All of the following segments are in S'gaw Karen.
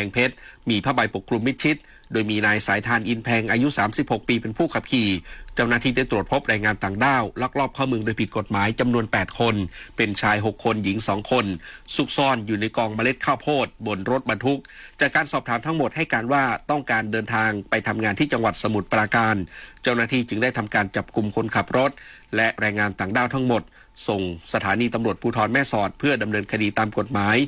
แพงเพชร มีผ้าใบปกคลุมมิดชิด โดยมีนายสายทาน อินแพง อายุ สามสิบหก ปี เป็นผู้ขับขี่ เจ้าหน้าที่ได้ตรวจพบแรงงานต่างด้าวลักลอบเข้าเมืองโดยผิดกฎหมายจำนวน แปด คน เป็นชาย หก คน หญิง สอง คน ซุกซ่อนอยู่ในกองเมล็ดข้าวโพดบนรถบรรทุก จากการสอบถามทั้งหมดให้การว่าต้องการเดินทางไปทำงานที่จังหวัดสมุทรปราการ เจ้าหน้าที่จึงได้ทำการจับกุมคนขับรถ และแรงงานต่างด้าวทั้งหมด ส่งสถานีตำรวจภูธรแม่สอดเพื่อดำเนินคดีตามกฎหมาย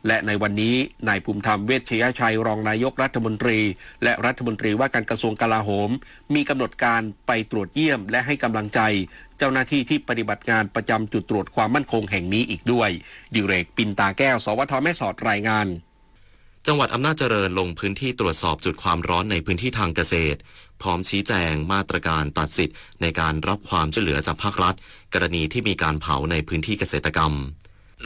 และในวันนี้ นายภูมิธรรม เวชยชัย รองนายกรัฐมนตรี และรัฐมนตรีว่าการกระทรวงกลาโหม มีกำหนดการไปตรวจเยี่ยมและให้กำลังใจเจ้าหน้าที่ที่ปฏิบัติงานประจำจุดตรวจความมั่นคงแห่งนี้อีกด้วย ดิเรก ปินตาแก้ว สวทแม่สอด รายงาน จังหวัดอำนาจเจริญลงพื้นที่ตรวจสอบจุดความร้อนในพื้นที่ทางเกษตร พร้อมชี้แจงมาตรการตัดสิทธิ์ในการรับความช่วยเหลือจากภาครัฐ กรณีที่มีการเผาในพื้นที่เกษตรกรรม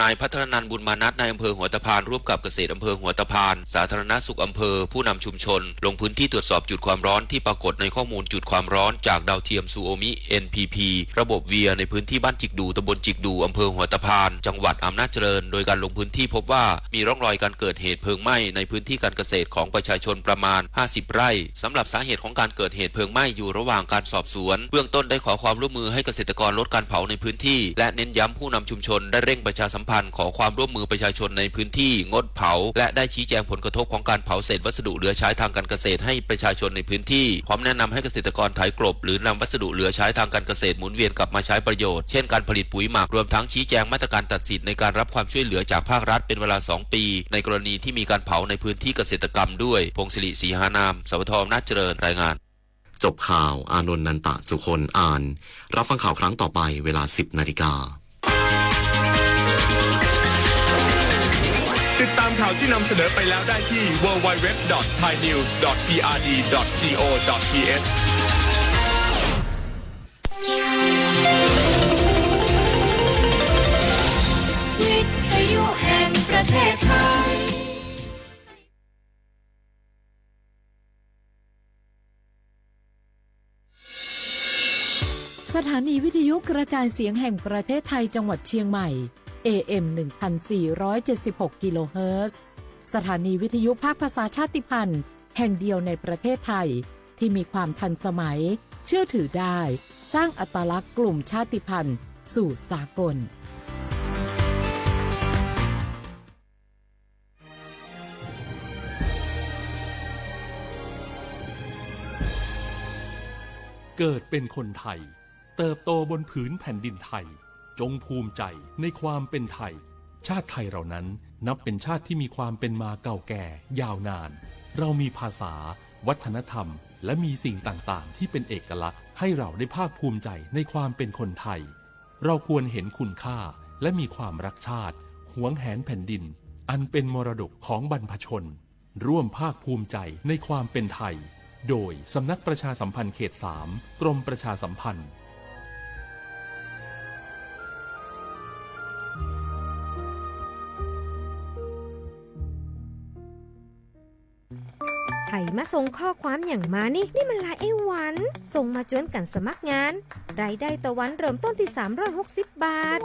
นายพัทรนันท์ บุญมานัส นายอำเภอหัวตะพาน ร่วมกับเกษตรอำเภอหัวตะพาน สาธารณสุขอำเภอ ผู้นำชุมชน ลงพื้นที่ตรวจสอบจุดความร้อนที่ปรากฏในข้อมูลจุดความร้อนจากดาวเทียม Suomi N P P ระบบเวีย ในพื้นที่บ้านจิกดู ตำบลจิกดู อำเภอหัวตะพาน จังหวัดอำนาจเจริญ โดยการลงพื้นที่พบว่ามีร่องรอยการเกิดเหตุเพลิงไหม้ในพื้นที่การเกษตรของประชาชนประมาณ ห้าสิบ ไร่ สำหรับสาเหตุของการเกิดเหตุเพลิงไหม้อยู่ระหว่างการสอบสวน เบื้องต้นได้ขอความร่วมมือให้เกษตรกรลดการเผาในพื้นที่ และเน้นย้ำผู้นำชุมชนได้เร่งประชาสัมพันธ์ขอความร่วมมือประชาชนในพื้นที่งดเผา และได้ชี้แจงผลกระทบของการเผาเศษวัสดุเหลือใช้ทางการเกษตรให้ประชาชนในพื้นที่ พร้อมแนะนำให้เกษตรกรไถกลบ หรือนำวัสดุเหลือใช้ทางการเกษตรหมุนเวียนกลับมาใช้ประโยชน์ เช่นการผลิตปุ๋ยหมัก รวมทั้งชี้แจงมาตรการตัดสิทธิ์ในการรับความช่วยเหลือจากภาครัฐเป็นเวลา สอง ปี ในกรณีที่มีการเผาในพื้นที่เกษตรกรรมด้วย พงศิริ ศรีหานาม สวท อำนาจเจริญ รายงาน จบข่าว อานนท์ นันตะสุคน อ่าน รับฟังข่าวครั้งต่อไปเวลา สิบ นาฬิกา ติดตามข่าวที่นำเสนอไปแล้วได้ที่ ดับเบิลยู ดับเบิลยู ดับเบิลยู ดอท ไทยนิวส์ ดอท พีอาร์ดี ดอท จี โอ ดอท ที เอช วิทยุแห่งประเทศไทย สถานีวิทยุกระจายเสียงแห่งประเทศไทยจังหวัดเชียงใหม่ เอ เอ็ม หนึ่งพันสี่ร้อยเจ็ดสิบหก กิโลเฮิรตซ์ สถานีวิทยุภาคภาษาชาติพันธุ์แห่งเดียวในประเทศไทย ที่มีความทันสมัย เชื่อถือได้ สร้างอัตลักษณ์กลุ่มชาติพันธุ์สู่สากล เกิดเป็นคนไทย เติบโตบนผืนแผ่นดินไทย จงภูมิใจในความเป็นไทย ชาติไทยเรานั้นนับเป็นชาติที่มีความเป็นมาเก่าแก่ยาวนาน เรามีภาษา วัฒนธรรม และมีสิ่งต่างๆ ที่เป็นเอกลักษณ์ ให้เราได้ภาคภูมิใจในความเป็นคนไทย เราควรเห็นคุณค่า และมีความรักชาติ หวงแหนแผ่นดิน อันเป็นมรดกของบรรพชน ร่วมภาคภูมิใจในความเป็นไทย โดยสำนักประชาสัมพันธ์เขต สาม กรมประชาสัมพันธ์ ใผมาส่งข้อความอย่างมานี่ นี่มันไลน์ไอ้หวัน ส่งมาจวนกั๋นสมัครงาน รายได้ต่อวันเริ่มต้นที่ สามร้อยหกสิบ บาท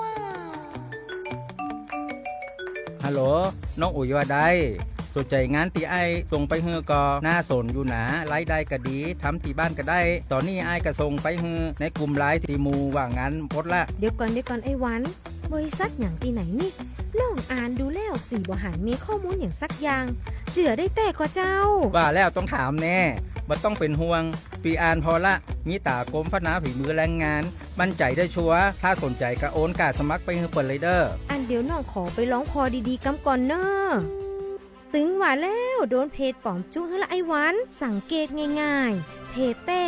ฮัลโหล น้องอุ๋ยว่าใด สนใจ๋งานตี้อ้ายส่งไปหื้อก่อ น่าสนอยู่นะ รายได้ก็ดี ทำตี้บ้านก็ได้ ต๋อนนี้อ้ายก็ส่งไปหื้อในกลุ่มไลน์ตี้หมู่ว่างงานหมดละ เดี๋ยวก่อน เดี๋ยวก่อนไอ้หวัน บริษัทหยังตี้ไหนนี่ น้องอ่านดูแล้วสี่บ่หันมีข้อมูลหยังสักอย่าง เจื้อได้แต๊ก่อเจ้า ว่าแล้วต้องถามแน่ บ่ต้องเป๋นห่วง ปี้อ่านผ่อละ มีต๋ากรมพัฒนาฝีมือแรงงาน มั่นใจ๋ได้ชัวร์ ถ้าสนใจ๋ก็โอนก้าสมัครไปหื้อเปิ้นเลยเด้อ อันเดี๋ยวน้องขอไปลองผ่อดีๆ กำก่อนเน่อ ตึงว่าแล้ว โดนเพจป๋อมจุ๊หื้อละไอ้หวัน สังเกตง่ายๆ เพจแต๊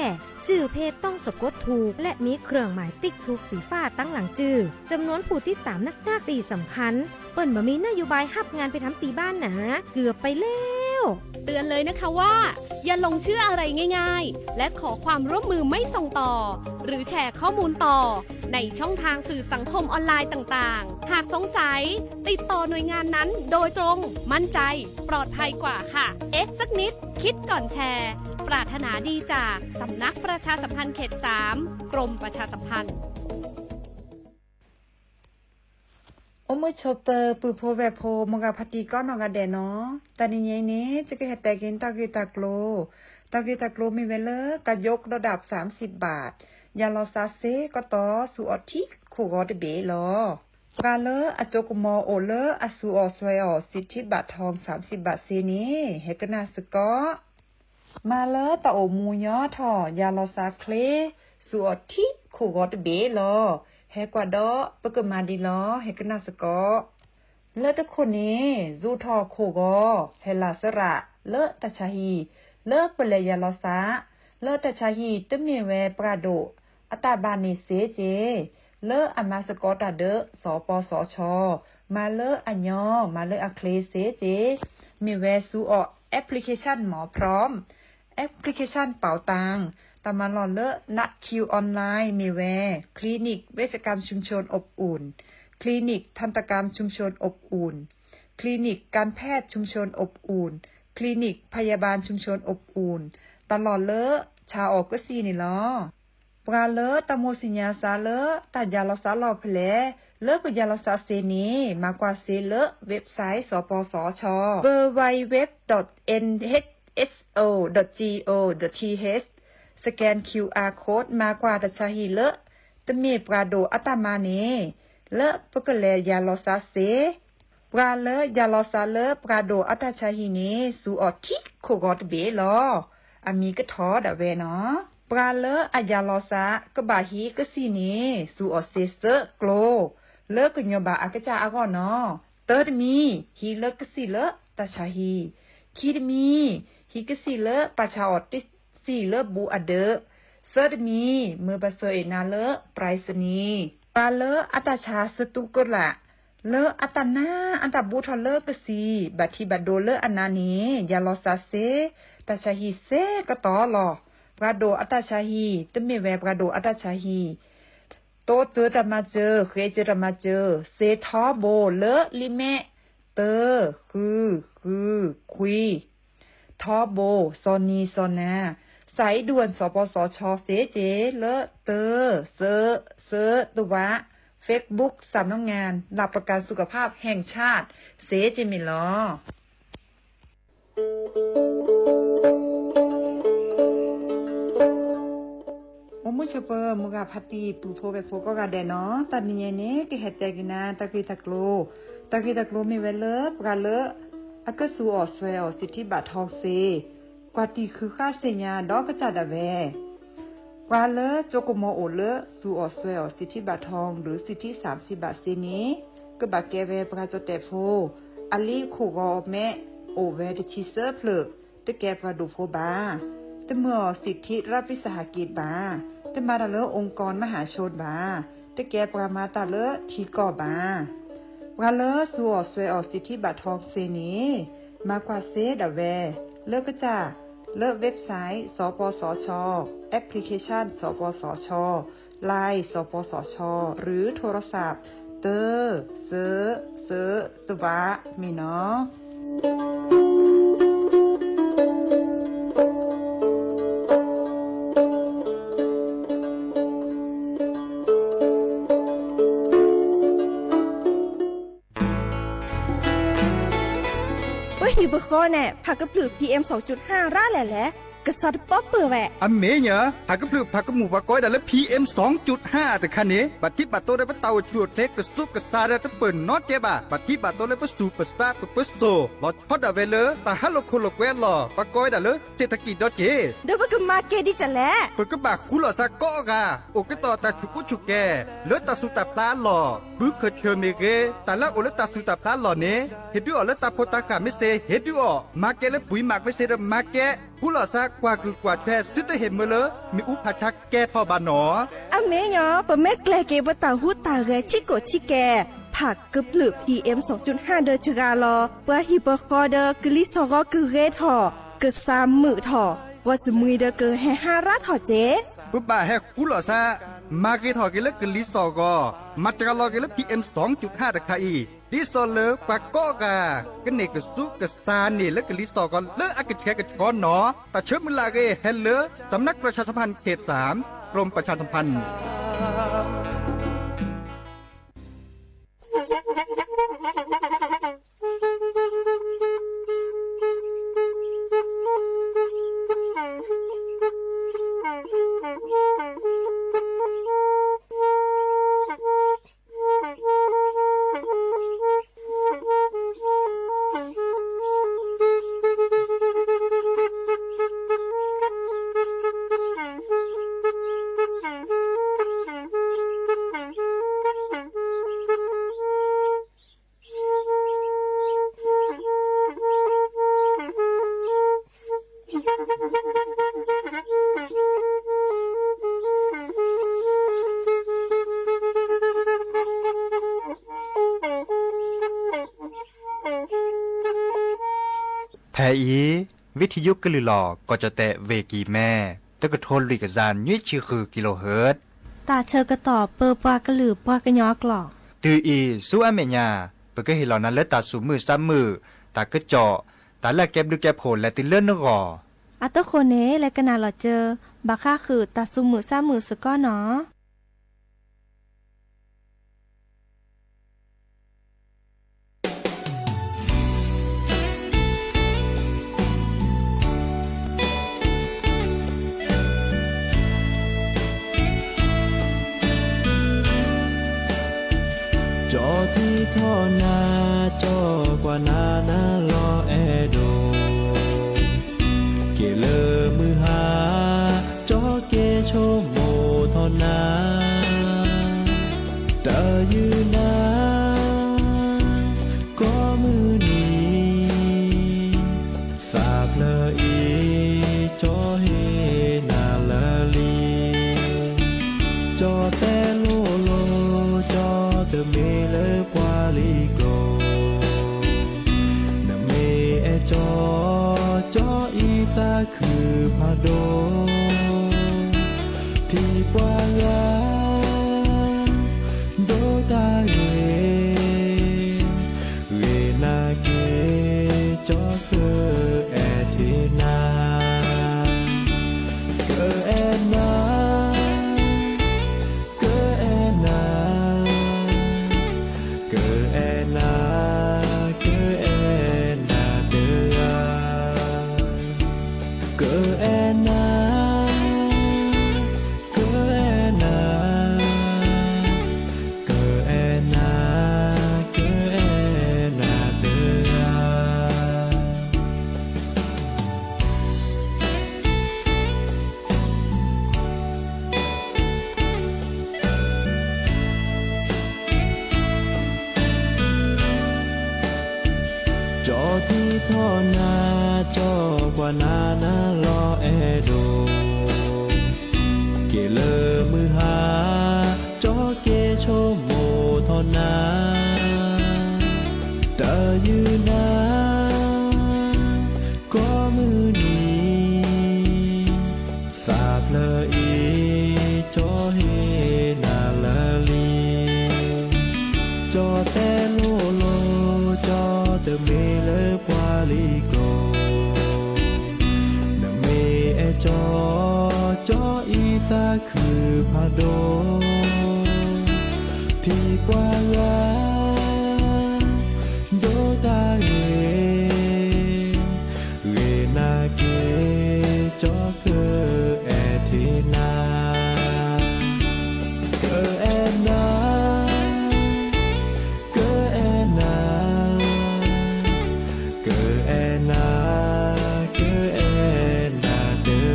จื้อเพจต้องสะกดถูก และมีเครื่องหมายติ๊กถูกสีฟ้าตังหลังจื้อ จำนวนผู้ติดตามนักๆ ตี้สำคัญ เปิ้นบ่มีนโยบายฮับงานไปทำตี้บ้านหนา เกือบไปแล้ว เตือนเลยนะคะว่า อย่าหลงเชื่ออะไรง่ายๆ และขอความร่วมมือไม่ส่งต่อ หรือแชร์ข้อมูลต่อ ในช่องทางสื่อสังคมออนไลน์ต่างๆ หากสงสัย ติดต่อหน่วยงานนั้นโดยตรง มั่นใจ ปลอดภัยกว่าค่ะ เอ๊ะสักนิด คิดก่อนแชร์ ปรารถนาดีจากสำนักประชาสัมพันธ์เขต สาม กรมประชาสัมพันธ์ အိၣ်မုာ်ဆိးပၢၤ ပုၢ်ဖိဝဲၢ်ဖိ မိၢ်ဂၤဖါတံၢ်ကိးနီၢ်ဂၤဒဲးနီၤ, တနံၤညါအံၤန့ၣ် ယကဟဲတဲက့ၤတၢ်ဂ့ၢ်တၢ်ကျိၤ, တၢ်ဂ့ၢ်တၢ်ကျိၤမ့ၢ်ဝဲလၢ ကယိကဒီးဒၣ် သၢမ်ဆံဘး, ယၤလီၤသးစ့ကတီၢ် စူၤအီၣ်ထံခိၣ်ဂီၤတဘ့ၣ်လီၤ. ပှၤလၢအစိကမီၤအိၣ်လၢအစူၤအီၣ်စွဲအီၣ် စံးထံဘးထီ သၢမ်ဆံဘးစ့န့ၣ် ဟဲကနၣ်စ့ၢ်ကီး မၤလၢတၢ်အိၣ်မူညီထီၣ် ယၤလီၤသးချ့ စူၤအီၣ်ထံခိၣ်ဂီၤတဘ့ၣ်လီၤ. ဟဲကွၢ်ဒီးပကမၤဒ်လီၤ ဟဲကနၣ်စ့ၢ်ကီး. လၢတခိၣ်န့ၣ် စူၤထီၣ်ခိၣ်ဂီၤ ဟဲလီၤစရးလၢတၢ်ဆါဟံၣ် လၢပလဲၤယၤလီၤသး လၢတၢ်ဆါဟံၣ်တမ့ၢ်ဝဲပှၤဒိၣ်အတၢ်ဘၣ်န့ၣ်စ့ၢ်ကီး လၢအမၤစ့ၢ်ကီးတၢ်ဒၢး စီၤပီစီၤဆီ မၤလၢအညီ မၤလၢအချ့စ့ၢ်ကီး မ့ၢ်ဝဲစူၤအီၣ် application မီ พร้อม application เป๋าตัง တၢ်မၤလီၢ်လၢ นัดคิวออนไลน์ မ့ၢ်ဝဲ คลินิกเวชกรรมชุมชนอบอุ่น คลินิกทันตกรรมชุมชนอบอุ่น คลินิกการแพทย์ชุมชนอบอุ่น คลินิกพยาบาลชุมชนอบอุ่น တၢ်လီၢ်လၢဆါအီၣ်ကစံၣ်န့ၣ်လီၤ. ပှၤလၢတၢ်မိၣ်သ့ၣ်ညါစ့ၢ်လၢ တၢ်ယၤလီၤသးလီၢ်ဖဲလဲၣ် လၢပယၤလီၤသးစ့န့ၣ် မၤကွၢ်စ့လၢ website စီၤပီစီၤဆီ www.nhso.go.th scan QR code မၤကွၢ်တၢ်ဆါဟံၣ်လၢ တမ့ၢ်ပှၤဒိၣ်အတၢ်မၤန့ၣ် လၢပကလဲၤယၤလီၤသးစ့ ပှၤလၢယၤလီၤသးလၢပှၤဒိၣ်အတၢ်ဆါဟံၣ်န့ၣ် စူၤအီၣ်ထံခိၣ်ဂီၤတဘ့ၣ်လီၤ. အမံၤကထီၣ်ဒၣ်ဝဲနီၤ. ပှၤလၢအယၤလီၤသးကဘၣ်ဟံးကစံၣ်န့ၣ် စူၤအီၣ်စ့စၢကျိၤ လၢကညီၤဘၣ်အကစၢ်အဂီၢ်နီၤ. တၢတမံၤ ဟံးလၢကစံၣ်လၢတၢ်ဆါဟံၣ်, ခံတမံၤ ဟံးကစံၣ်လၢပာ်ဆါအီၣ်တစံၣ်လၢဘူးအဒၢး, သၢတမံၤ မၢပှၤဆှၢအ့ၣ်နၤလၢ ပြၢးစနံၤ ပှၤလၢအတၢ်ဆါစတူးကလာ် လၢအတၢ်နါအတၢ်ဘူးထီၣ်လၢကစံၣ် ဘၣ်ထံးဘၣ်ဒိလၢအနါန့ၣ် ယၤလီၤသးစ့ တၢ်ဆါဟံၣ်စ့ကတီၢ်လီၤ. ပှၤဒိၣ်အတၢ်ဆါဟံၣ် တမ့ၢ်ဝဲပှၤဒိၣ်အတၢ်ဆါဟံၣ် တိစၢၤတၢ်မၤစၢၤ ဃ့စၢၤတၢ်မၤစၢၤ စ့ထီဘိလၢလံာ်မဲာ် တၢ ဃု ဃု ခွံ ထီဘိ စီၤနံၤစီၤနၤ စးအံၤဒူၣ် စီၤပီစီၤဆီစ့က့လၢ တၢ စၢ စၢ တဝး Facebook สำนักงานหลักประกันสุขภาพแห่งชาติ စ့က့မ့ၢ်လီၤ. အိၣ်မုာ်ဆိးပၢၤ မိၢ်ဂၤဖါတံၢ် ပုၢ်ဖိဝဲၢ်ဖိကိးဂၤဒဲးနီၤ, တနံၤညါအံၤန့ၣ် ကဟဲတဲက့ၤနၤ တၢ်ဂ့ၢ်တၢ်ကျိၤ, တၢ်ဂ့ၢ်တၢ်ကျိၤမ့ၢ်ဝဲလၢ ပှၤလၢအကစူၤအီၣ်စွဲအီၣ် စံးထံဘးထီစ့, ကွၢ်တံၢ်ဃုာ်ဃာ်သ့ၣ်ညါဒီးကစၢ်ဒၣ်ဝဲ ပှၤလၢစိကမီၤအိၣ်လၢ စူၤအီၣ်စွဲအီၣ် စံးထံဘးထီ ဒီးစံးထံ သၢမ်ဆံဘးစ့န့ၣ် ကဘၣ်ကဲဝဲပှၤကၠီၣ်တဲၣ်ဖိ, အလံာ်ခိၣ်ဂီၤမဲာ်အိၣ်ဝဲတဆံသၢဖျၢၣ်, တကဲပှၤဒိၣ်ဖိဘၣ်, တမၢအီၤ စံးထံ ရးပံးစဟးက့း ဘၣ်, တမၤတၢ်လၢ องค์กรมหาชน ဘၣ်, တကဲပှၤမၤတၢ်လၢထံကီၢ်ဘၣ်. ပှၤလၢစူၤအီၣ်စွဲအီၣ် စံးထံဘးထီစ့န့ၣ် မၤကွၢ်စ့ဒၣ်ဝဲ လၢကစၢ် လၢ website စီၤပီစီၤဆီ, application စီၤပီစီၤဆီ, Line စီၤပီစီၤဆီ หรือโทรศัพท์ တၢ စၢ စၢ တဝး မ့ၢ်နီၤ. ပဟံၣ်ပဃီန့ၣ် ဖးကဖျၢၣ် PM စီၤကၠူၣ်ဟၣ်ရၣ်လဲၣ်လဲၣ် ကစးတပီၢ်ပၢၢ်ဝဲ. အမ့ၢ်ညီ, ဖးကဖျၢၣ်ဖးကမူၣ်ပှၤကိးဝဲဒၣ်လၢ PM စီၤကၠူၣ်ဟၣ်တခါန့ၣ် ဘၣ်ထံးဘၣ်တိၢ်ဒီးပတၢ်အိၣ်ဆူၣ်အိၣ်ချ့ ကစူၢ်ကစၢ်ဒီးတပၢၢ်နီတကဲဘၣ်. ဘၣ်ထံးဘၣ်တိၢ်လၢပသူၣ်ပသးပပၢၤစိၣ် လီၤဆီဒၣ်ဝဲလၢ တၢ်ဟးလိာ်ခိၣ်လိာ်ကွဲအလီၢ် ပှၤကိးဝဲဒၣ်လၢ เศรษฐกิจ ဒီးက့ၤ ဒီးပကမၤကဲဒ်လဲၣ်. ပကဘၣ်ဃူလိာ်သးကိးဂၤ အိၣ်က့ၤဒီးတၢ်ဆူးကူဆူၣ်ကဲၤ လၢတၢ်ဆူးတၢ်ဖျါအလီၢ်, ဘုခၢၣ်ဆၢၣ်မ့ၢ်ဂ့ၤ, တၢ်လၢအအိၣ်လၢတၢ်ဆူးတၢ်ဖျါအလီၢ်န့ၣ် ဟ့ၣ်ဒုးအီၤလၢတၢ်ဖိတၢ်ဃၢ်မ့ၢ်စ့ၢ် ဟ့ၣ်ဒုးအီၤ, မၤကဲလၢပှံၤမးမ့ၢ်စ့ၢ်ဒီးမၤကဲ, ဃူလိာ်သးကွၢ်ကုၢ်ကွၢ်ထွဲ သုတဟ့ၣ်မၢလၢ မ့ၣ်အူဖးဆါကဲထီၣ်ဘၣ်နီၤ. အမ့ၢ်ညီ, ပမ့ၢ်ကျဲၤက့ၤပတၢ်ဟူးတၢ်ဂဲၤဆံးကိာ်ဆံးကဲၤ ဖးကဖျၢၣ် PM စီၤကၠူၣ်ဟၣ်ဒီးစှၤလီၤ, ပှၤဟံၣ်ပဃီဒီးကလံၤစီၤဂီၤကဂ့ၤထီၣ်, ကစၢ်မုာ်ထီၣ်, ပှၤစမှံၤဒီးကဟဲဟါရၣ်ထီၣ်က့ၤ. ပဘၣ်ဟဲဃူလိာ်သး, မၤဂ့ၤထီၣ်က့ၤလၢကလံၤစီၤဂီၤ, မၤစှၤလီၤက့ၤလၢ PM စီၤကၠူၣ်ဟၣ်တခါအံၤ, ဒ်သိးလၢပှၤကိးဂၤ ကန့ၢ်ကစူၢ်ကစၢ်န့ၣ်လၢကလံၤစီၤဂီၤလၢအကဆှဲကဆှီနီၤ. တၢ်ဆၢမုၢ်လၢ်အဂ့ၢ်ဟဲလၢ สำนักประชาสัมพันธ์เขตสาม กรมประชาสัมพันธ์ ဖဲအံၤ ဝံထံယုကလုၢ်လီၤ ကီၢ်ကၠီၣ်တဲၣ် ဝ့ၢ်ကံၢ်မဲ တကထိလွံၢ်ကယၤနွံဆံဃု ကံလိဟၢၣ် တၢ်ဆၢကတီၢ်ပၢပှၤကလုာ်ပှၤကညီအကျိာ် တုၤအံၤဆူအမဲာ်ညါ ပကဟ့ၣ်လီၤနၤလၢတၢ်သူၣ်မုာ်သးမုာ် တၢ်ကစီၣ် တၢ်လၢအကဲဘျုးကဲဖှိၣ်လဲၤတုၤလၢနဂီၢ် အတဃိန့ၣ် လဲၤကနၣ်လီၤစၢၤ ဘၣ်ဃးဃုာ်တၢ်သူၣ်မုာ်သးမုာ်စ့ၢ်ကီးနီၤ. ကၠီထံထီၣ်နၤ ကၠီကွၢ်နၤ နၤလီၤအဲၣ်ဒိး က့ၤလၢမုၢ်ဟါ ကၠီက့ၤဆိကမိၣ်ထီၣ်နၤ တၢ်ယုၢ်နၤ ကိးမုၢ်နံၤ သးဖျၢၣ်အံၤ ကၠီဟ့ၣ်နၤလၢလံ ကၠီတဲလိၤလိၤ ကၠီတမ့ၢ်လၢပှၤလံၤကျိာ် နမ့ၢ်အဲၣ်ကၠီ ကၠီအံၤသးခုဖးဒိၣ် ထံၣ်ပှၤဂၤ ဒိးတၢ်ဂ့ၤ ဂ့ၤနာ်က့ၤ ကၠီကအဲၣ်ထံနၤ ကအဲၣ်နၤ ကအဲၣ်နၤ ကအဲၣ်နၤ ကအဲၣ်နၤတဂၤ ကအဲၣ်နၤ ကအဲၣ်နၤ ကအဲၣ်နၤ ကအဲၣ်နၤတဂၤ ကၠီထံထီၣ်နၤ ကၠီကွၢ်နၤ နၤလီၤအဲၣ်ဒိး က့ၤလၢမုၢ်ဟါ ကၠီက့ၤဆိကမိၣ်ထီၣ်နၤ တၢ်ယုၢ်နၤ ကိးမုၢ်နံၤ သးဖျၢၣ်အံၤ ကၠီဟ့ၣ်နၤလၢလံ ကၠီတဲလိၤလိၤ ကၠီတမ့ၢ်လၢပှၤလံၤကျိာ် နမ့ၢ်အဲၣ်ကၠီ ကၠီအံၤသးခုဖးဒိၣ် ထံၣ်ပှၤဂၤ ဒိးတၢ်ဂ့ၤ ဂ့ၤနာ်က့ၤ ကၠီကအဲၣ်ထံနၤ ကအဲၣ်နၤ ကအဲၣ်နၤ ကအဲၣ်နၤ ကအဲၣ်နၤတဂၤ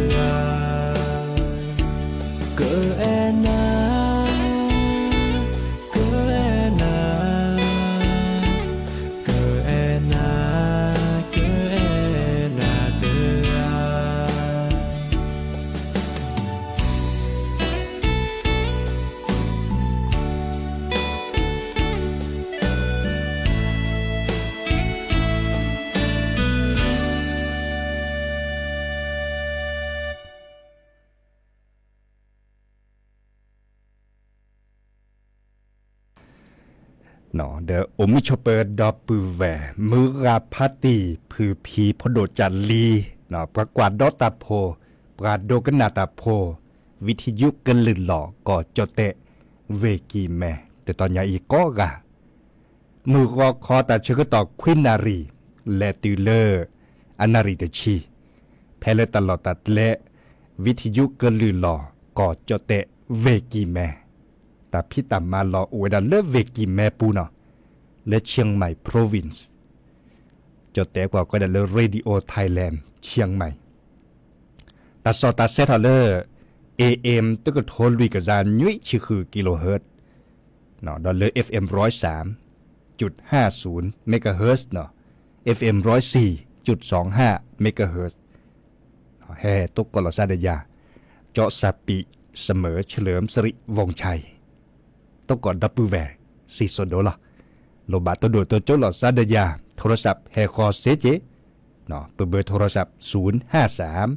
ကအဲၣ်နၤ ကအဲၣ်နၤ ကအဲၣ်နၤ ကအဲၣ်နၤတဂၤ ဒီးအိၣ်မုာ်ဆိးပၢၤဒီပုၢ်ဝဲၢ် မုၢ်ဂၤဖါတံၢ် ဖုဖံဖိဒိၣ်ကၠၣ်လံ, ပှၤကွၢ်ဒီတၢ်ဖိ, ပှၤဒိကနၣ်တၢ်ဖိ, ဝံထံယုကလုၢ်လီၢ် ကီၢ်ကၠီၣ်တဲၣ် ဝ့ၢ်ကံၢ်မဲ တတီၤညါအံၤကိးဂၤ မုၢ်ဂီၤခီတၢ်ဆၢကတီၢ်ခွံနၣ်ရံၣ် လဲၤတုၤလၢ အနၣ်ရံၣ်တဆံ, ဖဲလၢတၢ်လီၢ်တၢ်ကျဲ ဝံထယုကလုၢ်လီၢ် ကီၢ်ကၠီၣ်တဲၣ် ဝ့ၢ်ကံၢ်မဲ, တၢ်ဖံးတၢ်မၤလီၢ်အိၣ်ဝဲဒၣ်လၢဝ့ၢ်ကံၢ်မဲပူၤနီၤ, လၢ Chiang Mai Province, ကၠီၣ်တဲၣ်ပှၤကိးဒၣ်လၢ Radio Thailand Chiang Mai, တၢ်စီၣ်တၢ်ဆဲထီၣ်လၢ A M တကထိလွံၢ်ကယၤနွံဆံဃု kilohertz, ဒီးလၢ F M ร้อยสามจุดห้าศูนย์ megahertz နီၤ, F M ร้อยสี่จุดสองห้า megahertz, ဟဲတိကိးလီၤစၢ်ဒီးယၤ, ကၠီၣ်စၢ်ပံးစမၢၢ် เฉลิมสิริวงศ์ชัย, တိကိးဒီပုၢ်ဝဲၢ် စံၣ်စိၤဒိလီၤ, လိၣ်ဘၣ်တိၢ်ဒိၣ်တိၢ်ကၠိလီၤစၢ်ဒီးယၤ โทรศัพท์ ဟဲဃီၤစ့ၢ်ကီး, ပ เบอร์ โทรศัพท์ ศูนย์ห้าสาม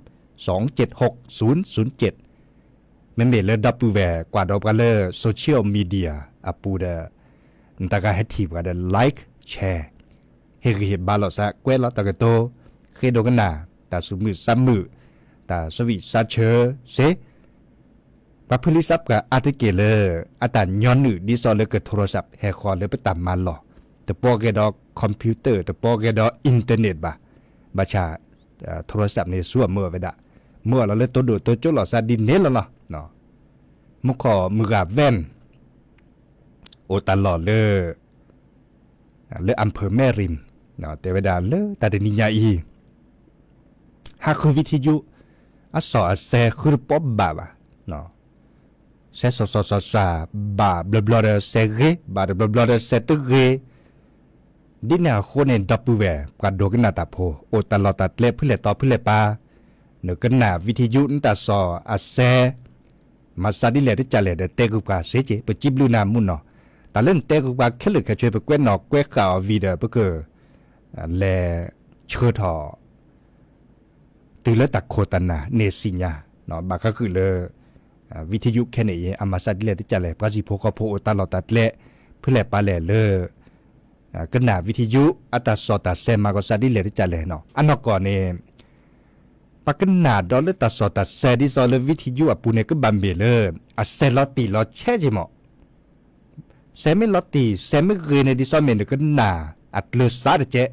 สองเจ็ดหก ศูนย์ศูนย์เจ็ด, မ့မ့ၢ်လၢဒီပုၢ်ဝဲၢ်ကွၢ်ဒီးပှၤလၢ social media အပူၤဒီး နတဂၤဟဲထံၣ်ပှၤဒီး like share, ဟ့ၣ်ဂံၢ်ဟ့ၣ်ဘါလီၤစၢ် ကွဲးလီၤတၢ်ကတိၤ, ဃ့ဒိကနၣ် တၢ်သူၣ်မုာ်သးမုာ်, တၢ်ဆူးဝံၣ်ဆါဆၢစ့ၢ်, ပှၤဖုလံစးပှၢ်အါတက့ၢ်လၢ အတၢ်ညီနုၢ်ဒ်သိးလၢက โทรศัพท์ ဟဲဃီၤလၢပတၢ်မၤလီၢ်, တပီၢ်ဂဲၤဒီး computer တပီၢ်ဂဲၤဒီး internet ဘၣ်, ဘၣ်ဆၣ် โทรศัพท์ န့ၣ် ဆူအမၢအီၤဝဲဒၣ်, မၢအီၤလီၤလၢတိၢ်ဒိၣ်တိၢ်ကၠိလီၤစၢ်ဒ်န့ၣ်လီၤလီၤ. မူခိၣ်မုၢ်ဂၤ Van အိၣ်တၢ်လီၢ်လၢ လၢ อำเภอแม่ริม တဲဝဲဒၣ်လၢတၢ်တနံၤညါအံၤ ဟးဃု วิทยุ အစီၣ်အဆဲဃုတပီၢ်ဘၣ်ဘၣ်, ဆဲးစီၤစီၤစီၤစီၤ ဘၣ်ဘျီဘျီဒီးဆဲးဂ့ၤ, ဘၣ်တဘျီဘျီဒီးဆဲးတဂ့ၤ, ဒ်န့ၣ်အဃိန့ၣ် ဒီပုၢ်ဝဲၢ်ပှၤဒိကနၣ်တၢ်ဖိ အိၣ်တၢ်လီၢ်တၢ်ကျဲဖုလဲၣ်တီဖုလဲၣ်ပၤ, နကနၣ် วิทยุ နတၢ်စီၣ်အဆဲး မၤစၢ်ဒ်လဲၣ်တကးလဲၣ်ဒီးတဲဃုာ်ပှၤစ့ၢ်ကီး ပစံးဘျုးနၤမုၢ်နီၢ်, တၢ်လၢနတဲဃုာ်ပှၤခဲလၢာ်ခဲဆ့ ပကွဲးနီၣ်ကွဲးဃာ်အီၤဝံၤဒီး ပက လဲၤဆှၢထီၣ် တုၤလၢတၢ်ခိၣ်တၢ်နၢ်န့ၣ်သ့ၣ်ညါ, ဘၣ်ဃးဃုာ်လၢ ဝံထယုခဲန့ၣ်အံၤ အမၤစၢ်ဒ်လဲၣ်တကးလဲၣ်, ပှၤစံၣ်ဖိဃီဖိအိၣ်တၢ်လီၢ်တၢ်ကျဲ ဖုလဲၣ်ပၤလဲၣ်လၢ ကနၣ်ဝံထယု အတၢ်စီၣ်တၢ်ဆဲးမၤကီးစၢ်ဒ်လဲၣ်တကးလဲၣ်နီၤ. အနီၢ်ကီၢ်န့ၣ် ပှၤကနၣ်ဒီးလၢတၢ်စီၣ်တၢ်ဆဲးဒ်သိးလၢဝံထယုအပူၤန့ၣ် ကဘၣ်မ့ၢ်လၢ အဆဲးလီၤတံၢ်လီၤဆဲးက့ၤမး ဆဲးမ့ၢ်လီၤတံၢ် ဆဲးမ့ၢ်ဂ့ၤန့ၣ် ဒ်သိးမ့ၢ်နကနၣ်အကျၢၤစးတကဲး,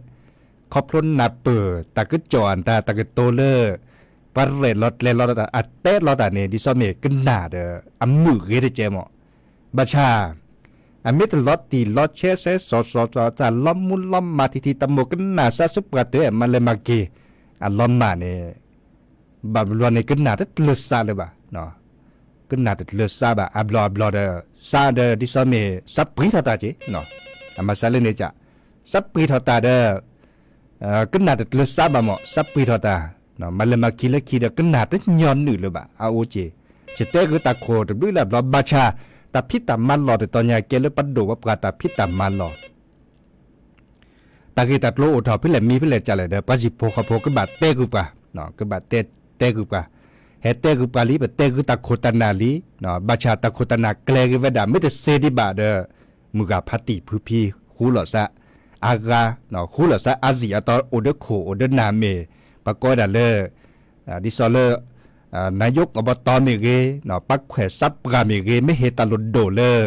ခီဖျိနၢ်ပၢၢ်တၢ်ကစီၣ်အတၢ် တၢ်ကတိၤလၢ ပှၤရဲၣ်လီၤကျဲၤလီၤတၢ် အတဲလီၤတၢ်န့ၣ် ဒ်သိးမ့ၢ်ကနၣ်ဒီး အမုာ်ဂ့ၤတကဲးမး. ဘၣ်ဆၣ် အမ့ၢ်တလီၤတံၢ်လီၤဆဲး ဆဲးစီၣ်စီၣ်စီၣ် တၢ်လီၤမူလီၤမၢ်ထံထံ တၢ်မိၣ်ကနၣ်စးဆူပှၤတဲ မၤလဲၤမၤက့ၤ အလီၤမၢ်န့ၣ် ဘၣ်ဘျီန့ၣ် ကနၣ်တကျၢၤစးလၢၤဘၣ်, ကနၣ်တကျၢၤစးဘၣ်, အဘျီအဘျီဒီး စးဒီးဒ်သိးမ့ၢ် စးပှ့ၤထီၣ်တၢ်က့ၤ, အမၤစၢ်လၢန့ၣ်က, စးပှ့ၤထီၣ်တၢ်ဒီး ကနၣ်တကျၢၤစးဘၣ်မး စးပှ့ၤထီၣ်တၢ်, မၤလဲၤမၤက့ၤလၢခံဒီး ကနၣ်တညီနုၢ်လၢၤဘၣ် အအိၣ်က့ၤ, ယတဲဃုာ်တၢ်ခိၣ်တဘျုးလၢ်ဘျီ ဘၣ်ဆၣ် တၢ်ဖံးတၢ်မၤလီၢ်တတီၤညါကဲလၢပဒိၣ်ပပှၢ်တၢ်ဖံးတၢ်မၤလီၢ် တၢ်ဂ့ၢ်တၢ်ကျိၤအိၣ်ထီၣ်ဖဲလဲၣ်မံၤဖဲလဲၣ်ကလဲၣ်ဒီး ပှၤစံၣ်ဖိဃီဖိကဘၣ်တဲဃုာ်ပှၤ, ကဘၣ်တဲ, တဲဃုာ်ပှၤ, ဟဲတဲဃုာ်ပှၤလံ ပတဲဃုာ်တၢ်ခိၣ်တၢ်နၢ်လံ, ဘၣ်ဆၣ်တၢ်ခိၣ်တၢ်နၢ်ကျဲၤဂ့ၤဝဲဒၣ် မ့ၢ်တစ့ဒံးဘၣ်ဒီး မုၢ်ဂၤဖါတံၢ်ဖုဖံဃူလိာ်စၢ်, အါဂၤ, ဃူလိာ်စၢ်အါစံၣ်အတီ အိၣ်ဒီးခိၣ်အိၣ်ဒီးနၢ်မ့ၢ်, ပှၤကိးဝဲဒၣ်လၢ ဒ်သိးလၢ နာယိကဘီတီမ့ၢ်ဂ့ၤ, ပှၤခွဲးစးပှၢ်မ့ၢ်ဂ့ၤ, မ့ၢ်ဟ့ၣ်တၢ်လိၣ်ဒိၣ်လၢ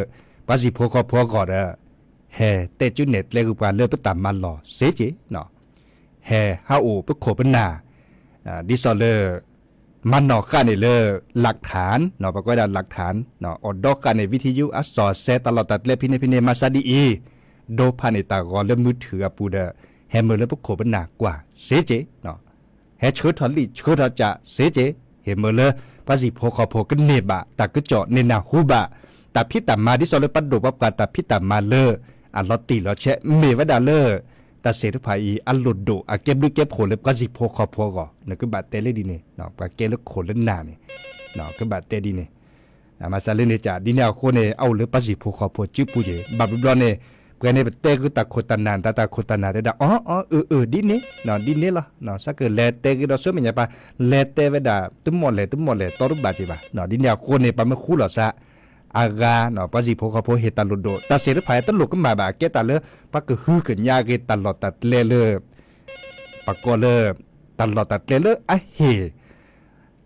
ပှၤစံၣ်ဖိဃီဖိအဂီၢ်ဒီး ဟဲတဲကၠူနဲၣ်ကျဲဃုာ်ပှၤလၢပတၢ်မၤလီၢ်စ့ၢ်ကီး, ဟဲဟးအိၣ်ပခိၣ်ပနၢ်, ဒ်သိးလၢ မၤနီၣ်ဃာ်န့ၣ်လၢ หลักฐาน, ပှၤကိးဝဲဒၣ် หลักฐาน, အိၣ်ဒီးဃာ်န့ၣ် ဝံထယုအစီၣ်အဆဲးတၢ်လီၢ်တၢ်ကျဲဖဲန့ၣ်ဖဲန့ၣ် မၤစၢ်ဒ်အံၤ, ဒိဖးန့ၢ်တၢ်ဂီၤလၢမုၢ်ထုးအပူၤဒီး ဟဲမၢလၢပခိၣ်ပနၢ်ကွၢ်စ့ၢ်ကီး ဟဲဆှၢထီၣ်လံာ်ဆှၢထီၣ်ကးစ့ၢ်ကီး, ဟဲမၢလၢ ပှၤစံၣ်ဖိဃီဖိကန့ၢ်ဘၣ်တၢ်ကစီၣ်န့ၢ်နၢ်ဟူဘၣ်, တၢ်ဖံးတၢ်မၤဒ်သိးလၢပဒိၣ်ပပှၢ်တၢ်ဖံးတၢ်မၤလၢ အလီၤတံၢ်လီၤဆဲး မ့ၢ်ဝဲဒၣ်လၢ တၢ်သ့ၣ်တဖၣ်အံၤ အလိၣ်ဒိၣ်အကဲဘျုးကဲဖှိၣ်လၢပှၤစံၣ်ဖိဃီဖိအဂီၢ် နကဘၣ်တဲလၢဒ်န့ၣ်, ပှၤကဲလၢခိၣ်လၢနၢ်န့ၣ် ကဘၣ်တဲဒ်န့ၣ်, မၤစၢ်လၢန့ၣ်ကး ဒ်န့ၣ်အဃိန့ၣ် အအိၣ်လၢပှၤစံၣ်ဖိဃီဖိစုပူၤက့ၤ ဘၣ်ဘျီဘျီန့ၣ် ပှၤန့ၣ်ပတဲဃုာ်တၢ်ခိၣ်တၢ်နၢ် တၢ်တၢ်ခိၣ်တၢ်နၢ်တဲဒၣ် အီ အီ အၢ အၢ ဒ်န့ၣ်, ဒ်န့ၣ်လီၤ, စးကလဲၤတဲဂ့ၤဒီးဆၢမဲာ်ညါပၢ် လဲၤတဲဝဲဒၣ် တမီၣ်လဲၣ်တမီၣ်လဲၣ်တီတဘၣ်က့ၤဘၣ်, ဒ်န့ၣ်အဃိန့ၣ် ပှၤမ့ၢ်ဃူလိာ်စၢ် အါဂၤ ပှၤစံၣ်ဖိဃီဖိဟ့ၣ်တၢ်လိၣ်ဒိၣ် တၢ်သ့ၣ်တဖၣ်အံၤတလိၣ်ကမၣ်ဘၣ် အကဲတၢ်လၢ ပှၤကဟုကညးက့ၤတၢ်လီၢ်တၢ်ကျဲလၢ ပှၤကိးလၢ တၢ်လီၢ်တၢ်ကျဲလၢအဟ့ၣ်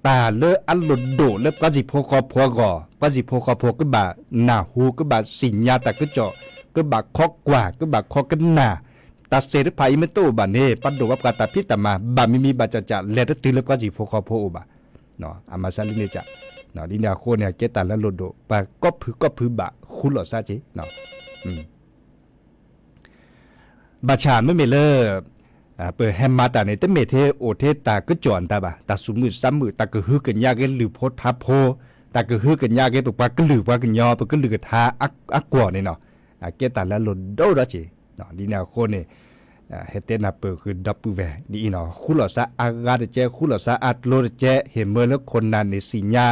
တၢ်လၢအလိၣ်ဒိၣ်လၢပှၤစံၣ်ဖိဃီဖိအဂီၢ် ပှၤစံၣ်ဖိဃီဖိကဘၣ်နၢ်ဟူ ကဘၣ်သ့ၣ်ညါတၢ်ကစီၣ် ကဘၣ်ခီကွၢ် ကဘၣ်ခီကနၣ်, တၢ်စဲးတဖၣ်အံၤမ့ၢ်တအိၣ်ဘၣ်န့ၣ် ပှၤဒိၣ်ပှၤပှၢ်တၢ်ဖံးတၢ်မၤ ဘၣ်မံၤမံၤဘၣ်ကၠးကၠး လဲၤတတုၤလၢပှၤကၠံၣ်ဖိဃီဖိအိၣ်ဘၣ်. အမၤစၢ်လံန့ၣ်ကၠး, ဒ်န့ၣ်အဃိန့ၣ် အကဲတၢ်လၢလိၣ်ဒိၣ် ပှၤကိးဖုကိးဖုဘၣ်ဃူလိာ်စၢ်က့ၤ ဘၣ်ဆၣ်မ့မ့ၢ်လၢ ပဟဲမၤတၢ်န့ၣ် တမ့ၢ်ထဲအိၣ်ထဲတၢ်ကစီၣ်အတၢ်ဘၣ်, တၢ်သူၣ်မုာ်သးမုာ် တၢ်ကဟုကညးက့ၤလုၢ်ဖိထါဖိ, တၢ်ကဟုကညးက့ၤပပှၤကလုာ်ပှၤကညီ ပကလုာ်ကထါအကွီၢ်န့ၣ်နီၤ, ကဲတၢ်လၢအလိၣ်ဒိၣ်ဒိၣ်က့ၤ, ဒ်န့ၣ်အဃိန့ၣ် ဟဲတဲနၢ်ပၢၢ်ဃုာ်ဒီပုၢ်ဝဲၢ်ဒ်အံၤနီၤ, ဃူလိာ်စၢ်အါဂၤတကဲး ဃူလိာ်စၢ်အါကျိၤတကဲး ဟ့ၣ်မၢလၢခိၣ်နၢ်န့ၣ်သ့ၣ်ညါ,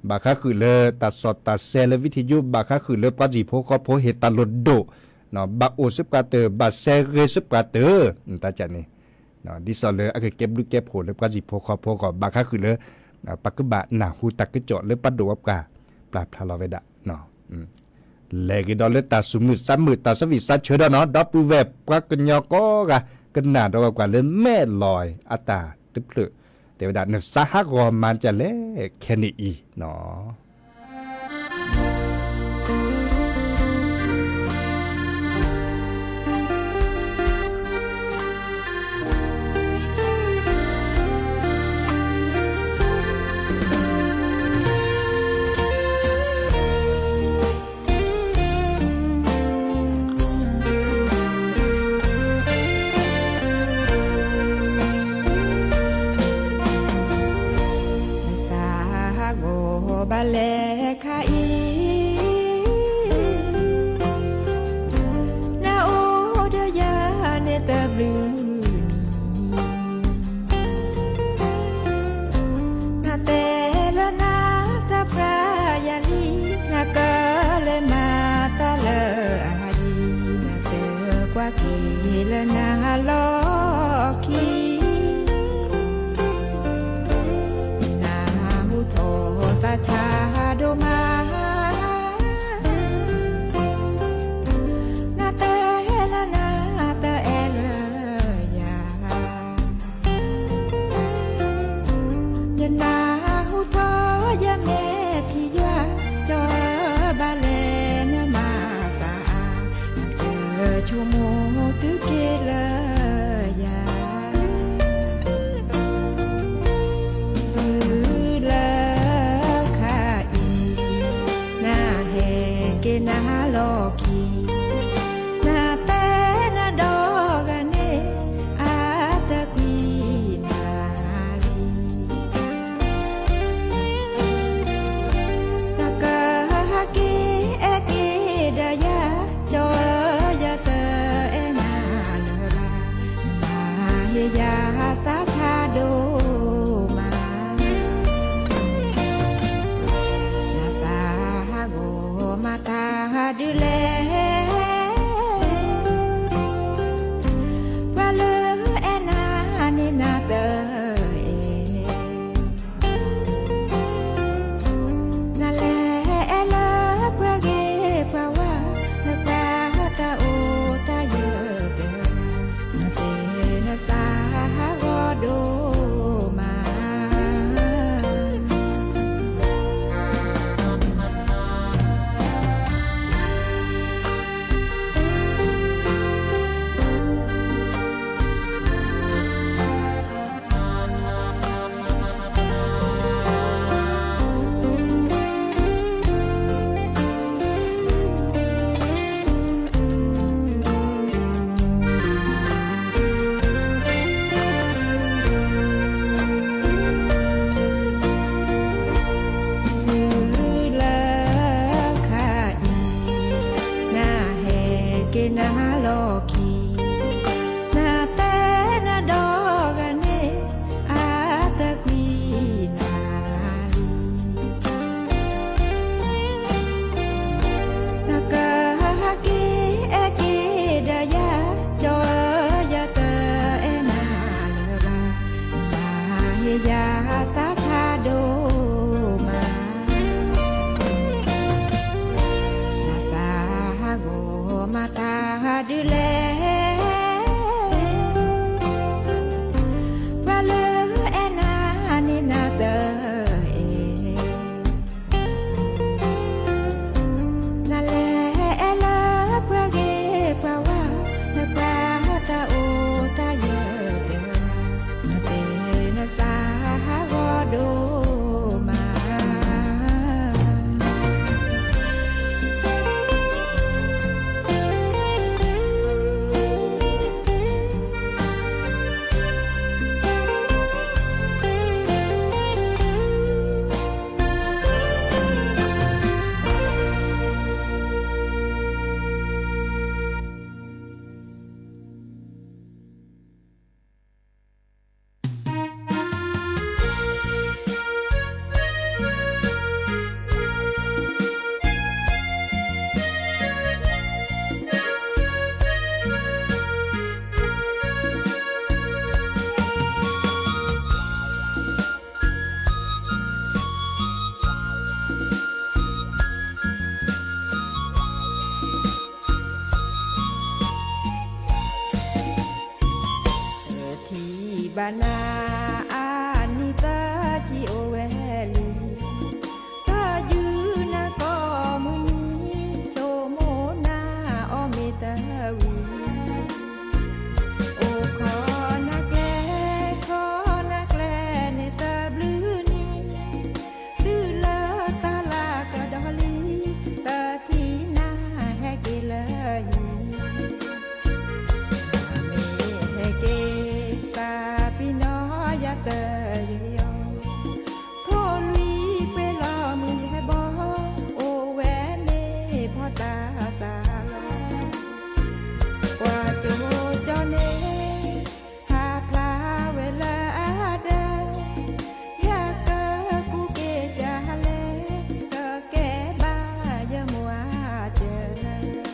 ဘၣ်ဃးဃုာ်လၢတၢ်စီၣ်တၢ်ဆဲးလၢ ဝံထံယိ ဘၣ်ဃးဃုာ်လၢပှၤကၠံၣ်ဖိဃီဖိဟ့ၣ်တၢ်လိၣ်ဒိၣ် ဘၣ်အိၣ်စ့ၢ်ပှၤတၢၢ် ဘၣ်စဲဂ့ၤစ့ၢ်ပှၤတၢၢ် တၢ်ကၠးန့ၣ်, ဒ်သိးလၢအကကဲဘျုးကဲဖှိၣ်လၢပှၤကၠံၣ်ဖိဃီဖိအဂီၢ် ဘၣ်ဃးဃုာ်လၢ ပကဘၣ်နၢ်ဟူတၢ်ကစီၣ်လၢပှၤဒိၣ်ပှၤပှၢ် ပျၢ်ဖျါလီၤဝဲဒၣ် လဲၤက့ၤဒီးလၢတၢ်သူၣ်မုာ်သးမုာ် တၢ်ဆၢဂ့ၤဆၢဝါဒီးနီၤ ဒီပုၢ်ဝဲၢ်ပှၤကညီကိးဂၤ ကနၣ်ဒီးကွၢ်ကွၢ်လၢမဲာ်လီၤအတၢ်တဖျၢၣ် တဲဝဲဒၣ် နသးဟးဂီၤမၤကၠးလဲၣ်ခဲန့ၣ်အံၤနီၤ. နသးဟးဂီၤဘၣ်လဲၣ်ခါအံၤ နအိၣ်ဒီးယၤန့ၣ်တဘျုးနံၣ် နတဲလၢနသးပှၢ်ယၤလံ နကလဲၤမၤတၢ်လၢအယံၤ နတဲကွၢ်က့ၤလၢနလီၢ်ခံ နဟူထီၣ်သးဆါဒိၣ်မး နတဲလၢနတအဲၣ်လၢယၤ ယနၢ်ဟူထီၣ်ယမဲာ်ထံယွၤ ကၠီဘၣ်လဲၣ်နမၤသး နဆိကမိၣ်တုၤက့ၤလၢယၤ တုၤလၢခါအံၤ နဟဲက့ၤနလီၢ်ခံ နတဲနဒီဂၤန့ၣ် အတကွံနၤလံ နကဟဲက့ၤအဲၣ်က့ၤဒီးယၤ ကၠီယၤတအဲၣ်နၤလၢၤဘၣ် နမၤဟ့ၣ်ယၤသးဆါဒိၣ်မး နသးဟးဂီၤမၤတၢ်ဒ်လဲၣ် ပှၤလၢအဲၣ်နၤန့ၣ်နတအဲၣ် နလဲၤအဲၣ်လၢပှၤဂ့ၤပှၤဝါ နပှၤတၢ်အိၣ်တၢ်ယၢၤတဂၤ နတဲနသးဟးဂီၤဒိၣ်မး တုၤလၢခါအံၤ နဟဲက့ၤနလီၢ်ခံ နတဲနဒီဂၤန့ၣ် အတကွံနၤလံ နကဟဲက့ၤအဲၣ်က့ၤဒီးယၤ ကၠီယၤတအဲၣ်နၤလၢၤဘၣ် နမၤဟ့ၣ်ယၤသးဆါဒိၣ်မး နသးဟးဂီၤမၤတၢ်ဒ်လဲၣ် ပှၤလၢအဲၣ်နၤန့ၣ်နတအဲၣ် နလဲၤအဲၣ်လၢပှၤဂ့ၤ တၢ်ယီၤ, ထိၣ်လွံၢ်ပှဲၤလီၤမုၢ်ဟဲဘီ, အိၣ်ဝဲန့ၣ်ဖီတၢ်သးလီၤ, ပှၤကၠိကၠီန့ၣ် ဟးဖျါဝဲလၢအဒၢး, ယကကူးက့ၤတၢ်လဲၣ်, ကကဲဘၣ်ယမိၢ်အတၢၢ် ထံၣ်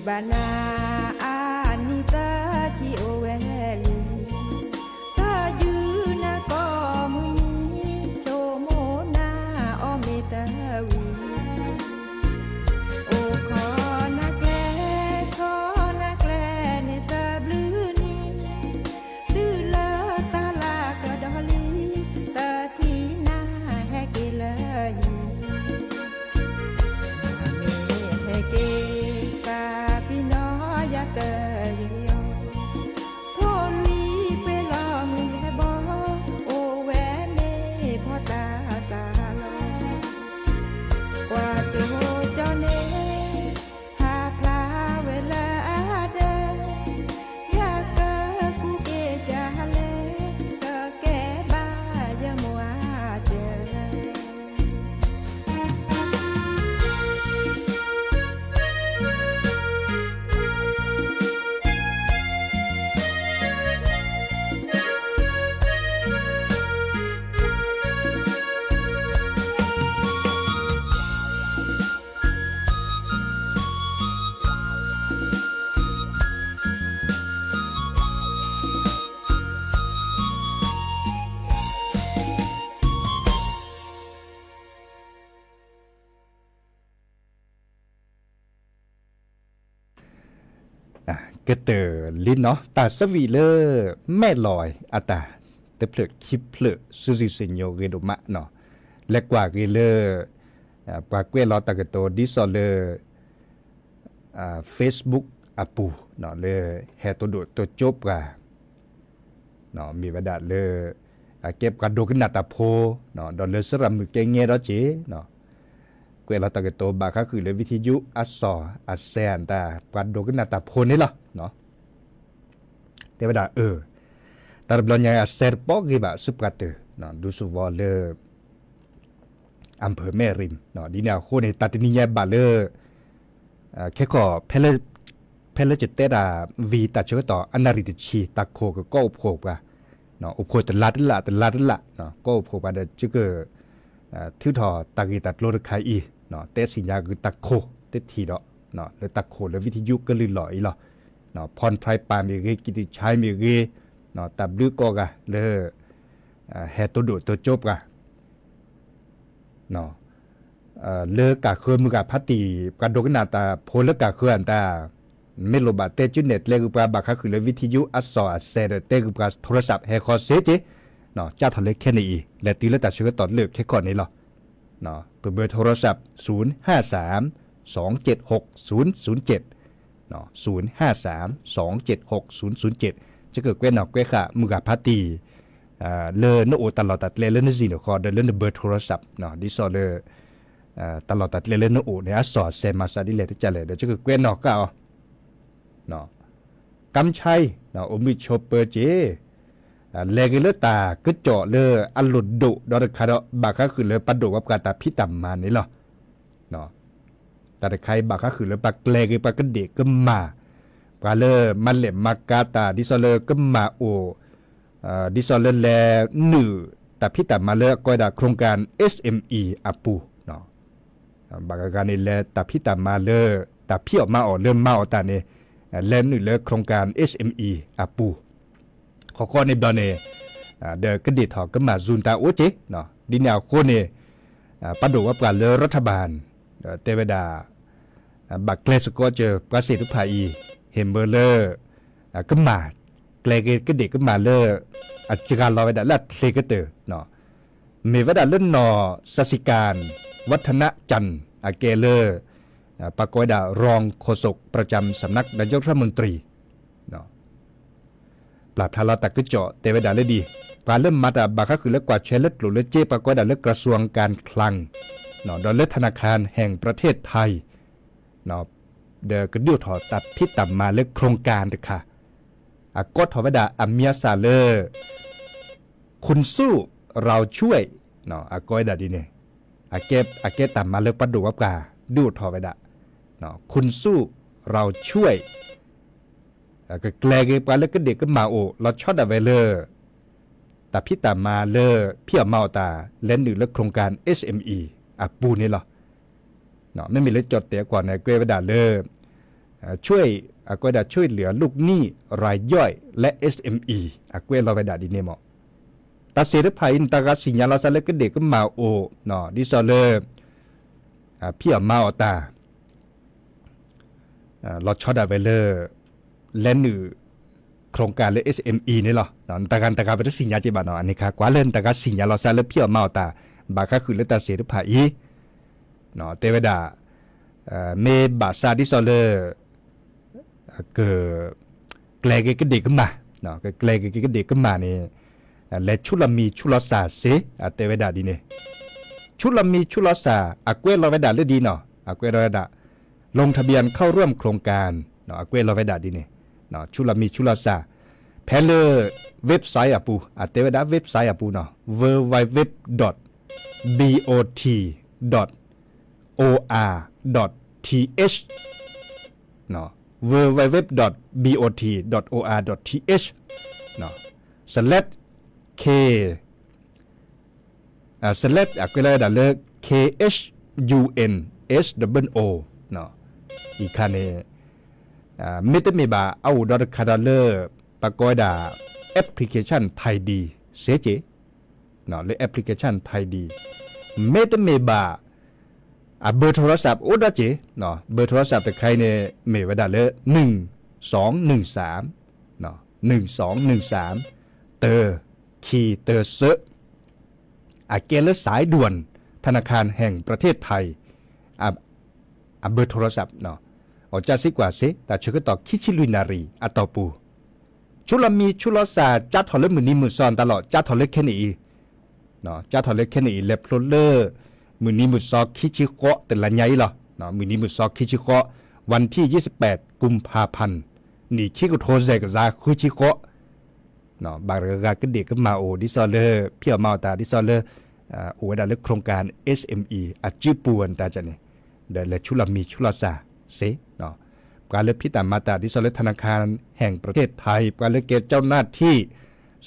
ဘၣ်နၤအနံၤသၢဆံအိၣ်ဝဲလံ, သးယုၢ်နၤကိးမုၢ်နံၤ, ဆိကမိၣ်နၤအီၣ်မ့ၢ်တဝံၤ, အိၣ်ခိးနၤကျဲ, ခိးနၤကျဲန့ၣ်သၢဘျုးနံၤ, တုၤလၢတၢ်လၢကဒီးလံ, တထံၣ်နၤဟဲက့ၤလၢယံၤ မ့ၢ်ဟဲက့ၤ ကပံၤနီၣ်ယၤတၢ်ယီၤ, ထိၣ်လွံၢ်ပှဲၤလီၤမုၢ်ဟဲဘီ, အိၣ်ဝဲန့ၣ်ဖီတၢ်သးလီၤ, ပှၤကၠိကၠီန့ၣ် ဟးဖျါဝဲလၢအဒၢး, ယကကူးက့ၤတၢ်လဲၣ်, ကကဲဘၣ်ယမိၢ်အတၢၢ် ကတၢၢ်လံနီၤ တၢ်ဆၢဝံၤလၢ မဲၢ်လီၤအတၢ် တဖျၢၣ်ခံဖျၢၣ် စုစုစညိဂ့ၤဒိၣ်မးနီၤ လဲၤကွၢ်က့ၤလၢ ပှၤကွဲးလီၤတၢ်ကတိၤဒ်သိးလၢ Facebook အပူၤ လၢဟဲတိၢ်ဒိၣ်တိၢ်ကၠိပှၤ မ့ၢ်ဝဲဒၣ်လၢ အကဲပှၤဒိကနၣ်တၢ်ဖိ ဒီးလၢစရၣ်မုၣ်ကဲငဲဒီးက့ၤ ကွဲးလီၤတၢ်ကတိၤဘၣ်ဃးဃုာ်လၢ ဝံထံယူ အစီၣ်အစဲးအတၢ် ပှၤဒိကနၣ်တၢ်ဖိန့ၣ်လီၤ. တဲဝဲဒၣ်အၢ တၢ်တဘျီညါအစဲးတပီၢ်ဂ့ၤဘၣ် စူးပှၤတၢၢ် ဒူစူၣ်ဝီၤလၢ အၣ်ဖၢၣ်မဲၣ်ရံၣ် ဒ်န့ၣ်အဃိန့ၣ် တၢ်တနံၤညါဘၣ်လၢ ခဲကီၢ် ဖဲလၢယတဲတၢ်ဝံၤ တၢ်ဆၢကတီၢ်အနၣ်ရံၣ်တဆံ တၢ်ခိၣ်ကကီအိၣ်ဖှိၣ်ပှၤ အိၣ်ဖှိၣ်တလါတလး တလါတလး ကီအိၣ်ဖှိၣ်ပှၤဒီး က ထုးထီၣ်တၢ်ဂ့ၢ်တၢ်ကျိၤတခါအံၤ တဲဆံညါက့ၤတၢ်ခိၣ်တထံၣ်ဒီး လၢတၢ်ခိၣ်လၢ ဝံထံယူ ကလုာ်လီၤအံၤလီၤ. ဖီၣ်ဖျဲးပၢ်မ့ၢ်ဂ့ၤ ကံၣ်တံၣ်ဆဲမ့ၢ်ဂ့ၤ တၢ်ဘျုးကိးဂၤလၢ ဟဲတိၢ်ဒိၣ်တိၢ်ကၠိပှၤ လၢကၢ်ဃၢမုၢ်ဂၤဖးတံၢ် ပှၤဒိကနၣ်တၢ်ဖိလၢကၢ်ဃၢအတၢ် မ့ၢ်လိၣ်ဘၣ်တဲကၠူနဲၣ်ကျဲဂ့ၤပှၤ ဘၣ်ဃးဃုာ်လၢ ဝံထံယူ အစီၣ်အစဲးဒီး တဲဂ့ၤပှၤ ထိရစးပ် ဟဲဃီၤစ့က့ၤ ကၢ်ထီၣ်လၢခဲန့ၣ်အံၤ လဲၤတုၤလၢတၢ်ဆၢကတီၢ်လၢခဲကီၢ်န့ၣ်လီၤ. ပဘၢ ထိရစးပ် ศูนย์ห้าสาม สองเจ็ดหก ศูนย์ศูนย์เจ็ด ศูนย์ห้าสาม สองเจ็ดหก ศูนย์ศูนย์เจ็ด ကကွဲးနီၣ်ကွဲးဃာ်မုၢ်ဂၤဖးတံၢ် လၢနအိၣ်တၢ်လီၢ်တၢ်ကျဲလၢနစံၣ်န့ၣ်ဃီ ဒီးလၢနဘၢ ထိရစးပ် ဒ်သိးလၢ တၢ်လီၢ်တၢ်ကျဲလၢနအိၣ်န့ၣ် အစီၣ်အစဲးမၤစၢ်ဒ်လဲၣ်တကလဲၣ်ဒီး ကကွဲးနီၣ်ဃာ်အီၤ ကၢ်ဆဲ အိၣ်မုာ်ဆိးပၢၤက့ၤ လဲၤက့ၤလၢတၢ်ကစီၣ်လၢအလိၣ်ဒိၣ်ဒီးတခါဒီး ဘၣ်ဃးဃုာ်လၢပှၤဒိၣ်ဝဲပှၤတၢ်ဖံးတၢ်မၤန့ၣ်လီၤ. တၢ်တခါအံၤဘၣ်ဃးဃုာ်လၢပှၤကျဲၤက့ၤပှၤကဒ့ၣ်ကမၢ် ပှၤလၢမၤလဲၣ်မၤကၤတၢ် ဒ်သိးလၢကမၢ်အိၣ် ဒ်သိးလၢလဲၤနုာ်တၢ်ဖံးတၢ်မၤလၢအကိးဝဲဒၣ် โครงการ เอสเอ็มอี အပူၤ ဘၣ်ဂၤဂၤန့ၣ် လဲၤတၢ်ဖံးတၢ်မၤလၢ တၢ်ဖံးအီၣ်မၤအီၣ်လၢမၤအီၣ်တၢ်န့ၣ် လဲၤနုာ်လၢ โครงการ เอสเอ็มอี အပူၤ ခီခီန့ၣ်ဘျီန့ၣ် ဒီးကဒ့ၣ်ထီၣ်ကမၢ် Zoom တၢ်အိၣ်က့ၤ ဒ်န့ၣ်အဃိန့ၣ် ပှၤဒိၣ်ဝဲပှၤလၢ รัฐบาล တဲဝဲဒၣ် ဘၣ်ကျဲးစ့ၢ်ကီးစၢၤပှၤသ့ၣ်တဖၣ်အံၤ ဟ့ၣ်မၢလၢ ကမၢ် ကျဲၤက့ၤကဒ့ၣ်ကမၢ်လၢ အစှၤလီၤဝဲဒၣ်လၢအချ့ကတၢၢ်, မ့ၢ်ဝဲဒၣ်လၢနီၢ် စၤစံကၣ် ဝဲထနကၠၣ် အကဲလၢ ပှၤကိးဝဲဒၣ် รองโฆษกประจำสำนักนายกรัฐมนตรี ပျၢ်ဖျါလီၤတၢ်ကစီၣ်တဲဝဲဒၣ်လၢဒ် ပှၤလၢမၤတၢ်ဘၣ်ဃးဃုာ်လၢကွၢ်ထွဲလၢကျိၣ်လၢစ့ ပှၤကိးဝဲဒၣ်လၢ กระทรวงการคลัง ဒီးလၢ ธนาคารแห่งประเทศไทย ဒီးကဒုးအိၣ်ထီၣ်တၢ်ဖံးတၢ်မၤလၢ โครงการ တခါ အကိးထီၣ်ဝဲဒၣ်အမံၤအသၣ်လၢ คุณสู้เราช่วย အကိးဝဲဒၣ်ဒ်န့ၣ် အကဲတၢ်မၤလၢပှၤဒိၣ်ဝဲပှၤ ဒုးအိၣ်ထီၣ်ဝဲဒၣ် คุณสู้เราช่วย ကကျဲၤက့ၤပှၤလၢကဒ့ၣ်ကမၣ်အိၣ် လီၤဆီဒၣ်ဝဲလၢ တၢ်ဖံးတၢ်မၤလၢ ဖံးအီၣ်မၤအီၣ်တၢ် လဲၤနုာ်လၢ โครงการ เอสเอ็มอี အပူၤန့ၣ်လီၤ. မ့မ့ၢ်လၢကၠီၣ်တဲာ်အကွၢ်န့ၣ် ကွဲးဝဲဒၣ်လၢ ช่วย အကွဲးဒၣ် ช่วยเหลือลูกหนี้รายย่อยและ เอสเอ็มอี အကွဲးလီၤဝဲဒၣ်ဒ်န့ၣ်မး တၢ်သ့ၣ်တဖၣ်အံၤန့ၣ် တၢ်ဂၤသ့ၣ်ညါလီၤသးလၢကဒ့ၣ်ကမၣ်အိၣ် ဒ်သိးလၢ ဖံးအီၣ်မၤအီၣ်တၢ် လီၤဆီဒၣ်ဝဲလၢ လဲၤနုာ် โครงการ လၢ เอสเอ็มอี န့ၣ်လီၤ. နတဂၤနတဂၤပတသ့ၣ်ညါက့ၤဘၣ်နီၤ အန့ၣ်ခါ ကွၢ်လၢနတဂၤသ့ၣ်ညါလီၤသးလၢဖံးအီၣ်မၤအီၣ်တၢ် ဘၣ်ဃးဃုာ်လၢတၢ်သ့ၣ်တဖၣ်အံၤ တဲဝဲဒၣ် မ့ၢ်ဘၣ်သးဒ်သိးလၢ က ကျဲၤက့ၤကဒ့ၣ်ကမၣ်, ကကျဲၤက့ၤကဒ့ၣ်ကမၣ်န့ၣ် လဲၤဆူလီၤမံၤဆူလီၤသၣ်စ့ အတဲဝဲဒၣ်ဒ်န့ၣ် ဆူလီၤမံၤဆူလီၤသၣ် အကွဲးလီၤဝဲဒၣ်လၢဒ်နီၤ အကွဲးလီၤဝဲဒၣ် ลงทะเบียนเข้าร่วม โครงการ အကွဲးလီၤဝဲဒၣ်ဒ်န့ၣ် ဆူလီၤမံၤဆူလီၤသၣ် ဖဲလၢ website အပူၤ အတဲဝဲဒၣ် website အပူၤနီၤ www dot bot dot or dot th www dot bot dot or dot th slash k slash အကွဲးလီၤဝဲဒၣ်လၢ K H U N S O အံၤခါန့ၣ် မ့တမ့ၢ်ဘၣ် အအိၣ်ဒီးတခါဒီးလၢ ပကိးဝဲဒၣ် application ထံဒံ စ့က့ၤ လၢ application ထံဒံ မ့တမ့ၢ်ဘၣ် အ เบอร์โทรศัพท์ အိၣ်ဒီးက့ၤ เบอร์โทรศัพท์ တခါအံၤန့ၣ် မ့ၢ်ဝဲဒၣ်လၢ หนึ่งสองหนึ่งสาม หนึ่งสองหนึ่งสาม တၢ ခံ တၢ သၢ အကဲလၢ สายด่วน ธนาคารแห่งประเทศไทย အ เบอร์โทรศัพท์ အီၣ်ကၠၢ်စ့ကွၢ်စ့ တၢ်ဆၢကတီၢ်ခံဆံလွံၢ်နၣ်ရံၣ်အတီၢ်ပူၤ ဆူလီၤမံၤဆူလီၤသၣ် ကၠါထီၣ်လၢမုၢ်နံၤမုၢ်သီနတၢ်လီၢ် ကၠါထီၣ်လၢခဲန့ၣ်အံၤ ကၠါထီၣ်လၢခဲန့ၣ်အံၤ လဲၤဖျိလၢ မုၢ်နံၤမုၢ်သီခံဆံဃိး တလါညါအံၤလီၤ. မုၢ်နံၤမုၢ်သီခံဆံဃိး วันที่ยี่สิบแปด กุมภาพันธ์ နံၣ်ခံကထိ စဲးကစၢ် ဃုဆံဃိး ဘၣ်တဂၤကဒ့ၣ်ကမၣ်အိၣ် ဒ်သိးလၢ ဖံးအီၣ်မၤအီၣ်တၢ် ဒ်သိးလၢ အိၣ်ဝဲဒၣ်လၢ โครงการ เอสเอ็มอี အစုပူၤအတၢ်န့ၣ် ဒီးလဲၤဆူလီၤမံၤဆူလီၤသၣ်စ့ ပှၤလၢဖံးတၢ်မၤတၢ် ဒ်သိးလၢ ธนาคารแห่งประเทศไทย ပှၤလၢကဲ เจ้าหน้าที่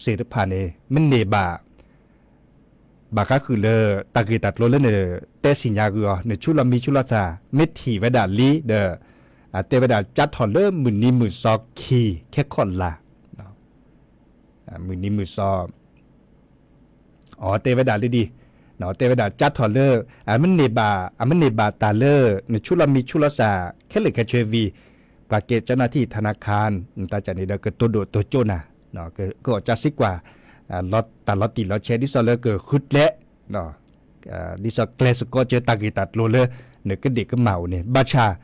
သ့ၣ်တဖၣ်န့ၣ် မ့ၢ်န့ၢ်ဘၣ် ဘၣ်ဃးဃုာ်လၢ တၢ်ဂ့ၢ်တၢ်ကျိၤလၢန့ၣ် တဲသ့ၣ်ညါဂုာ်အီၤ နဆူလီၤမံၤဆူလီၤသၣ် မ့ၢ်ထံၣ်ဝဲဒၣ်လံဒီး အတဲဝဲဒၣ်ကၠါထီၣ်လၢမုၢ်နံၤမုၢ်သီခံ ခဲခီၣ်လါ မုၢ်နံၤမုၢ်သီ အတဲဝဲဒၣ်လၢဒ် တဲဝဲဒၣ်ကၠါထီၣ်လၢ အမ့ၢ်န့ၢ်ဘၣ် အမ့ၢ်န့ၢ်ဘၣ်တၢ်လၢ နဆူလီၤမံၤဆူလီၤသၣ် ခဲလၢာ်ခဲဆ့ဝံၤ ပှၤကဲ เจ้าหน้าที่ธนาคาร နတၢ်န့ၣ်ဒီး ကတိၤဒိၣ်တိၤကၠိနၤ ကအီၣ်ကၠၢ်စ့ကွၢ် တၢ်လီၤတံၢ်လီၤဆဲး ဒ်သိးလၢကဃုကျဲ ဒ်သိးကျဲစ့ၢ်ကီးကၢတၢ်ဂ့ၢ်တၢ်ကျိၤလၢ နကဒ့ၣ်ကမၣ်အိၣ်န့ၣ် ဘၣ်ဆၣ်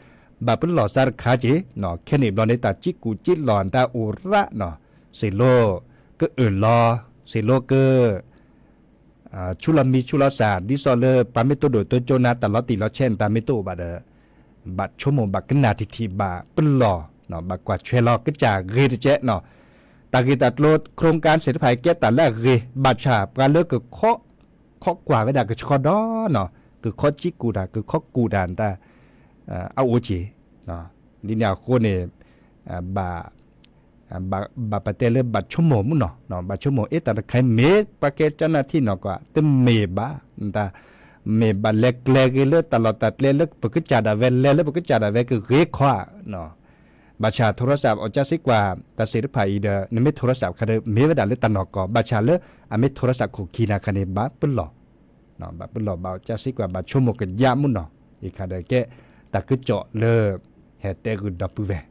ဘၣ်ပလီၢ်သးတခါက့ၤ ခဲန့ၣ်ဘျီန့ၣ် တၢ်စံးကူၣ်စံးလီၢ်တၢ်အိၣ်ရၣ်နီၤ စ့ၢ်လိကအၢၣ်လီၤ စ့ၢ်လိက ဆူလီၤမံၤဆူလီၤသၣ် ဒ်သိးလၢပှၤမ့ၢ်တိၤဒိၣ်တိၤကၠိနၤ တၢ်လီၤတံၢ်လီၤဆဲးနတၢ်မ့ၢ်တအိၣ်ဘၣ်ဒီး ဘၣ်ဆိကမိၣ်ဘၣ်ကနၣ်ထံထံ ဘၣ်ပလီၢ် ဘၣ်ကွၢ်ထွဲလီၤကစၢ်ဂ့ၤတကဲးနီၤ တၢ်ဂ့ၢ်တၢ်ကျိၤ โครงการ သ့ၣ်တဖၣ်အံၤကဲတၢ်လၢအဂ့ၤ ဘၣ်ဆၣ်ပှၤလၢကခီ ခီကွၢ်ဝဲဒၣ်ကဆှီဒီးနီၤ ကခီစံးကူၣ်တၢ် ကခီကူၣ်တၢ်နတၢ် အအိၣ်က့ၤ ဒ်န့ၣ်အဃိန့ၣ် ဘၣ် ဘၣ်ပတဲလၢဘၣ်ဆိကမိၣ်မုၢ်နီၤ ဘၣ်ဆိကမိၣ် အ့ တၢ်တခါအံၤမ့ၢ်ပှၤကဲ เจ้าหน้าที่ နီၢ်ကွၢ် တမ့ၢ်ဘၣ် တၢ် မ့ၢ်ဘၣ်လဲၤကျဲၤက့ၤလၢတၢ်လီၢ်တၢ်ကျဲလၢပကစၢ်ဒၣ်ဝဲ လဲၤလၢပကစၢ်ဒၣ်ဝဲကဂ့ၤခီဧါ ဘၣ်ဆၣ် โทรศัพท์ အီၣ်ကၠၢ်စ့ကွၢ် တၢ်သ့ၣ်တဖၣ်အံၤဒီး နမ့ၢ် โทรศัพท์ ခါဒီး မ့ၢ်ဝဲဒၣ်လၢတၢ်နီၢ်ကီၢ် ဘၣ်ဆၣ်လၢအမ့ၢ် โทรศัพท์ ခိၣ်ခံနၤခါန့ၣ် ဘၣ်ပလီၢ် ဘၣ်ပလီၢ် ဘၣ်အီၣ်ကၠၢ်စ့ကွၢ် ဘၣ်ဆိကမိၣ်ကယၢ်မုၢ်နီၤ အံၤခါဒီးကဲ တၢ်ကစီၣ်လၢ ဟဲတဲဂုာ်ဒီပုၢ်ဝဲၢ်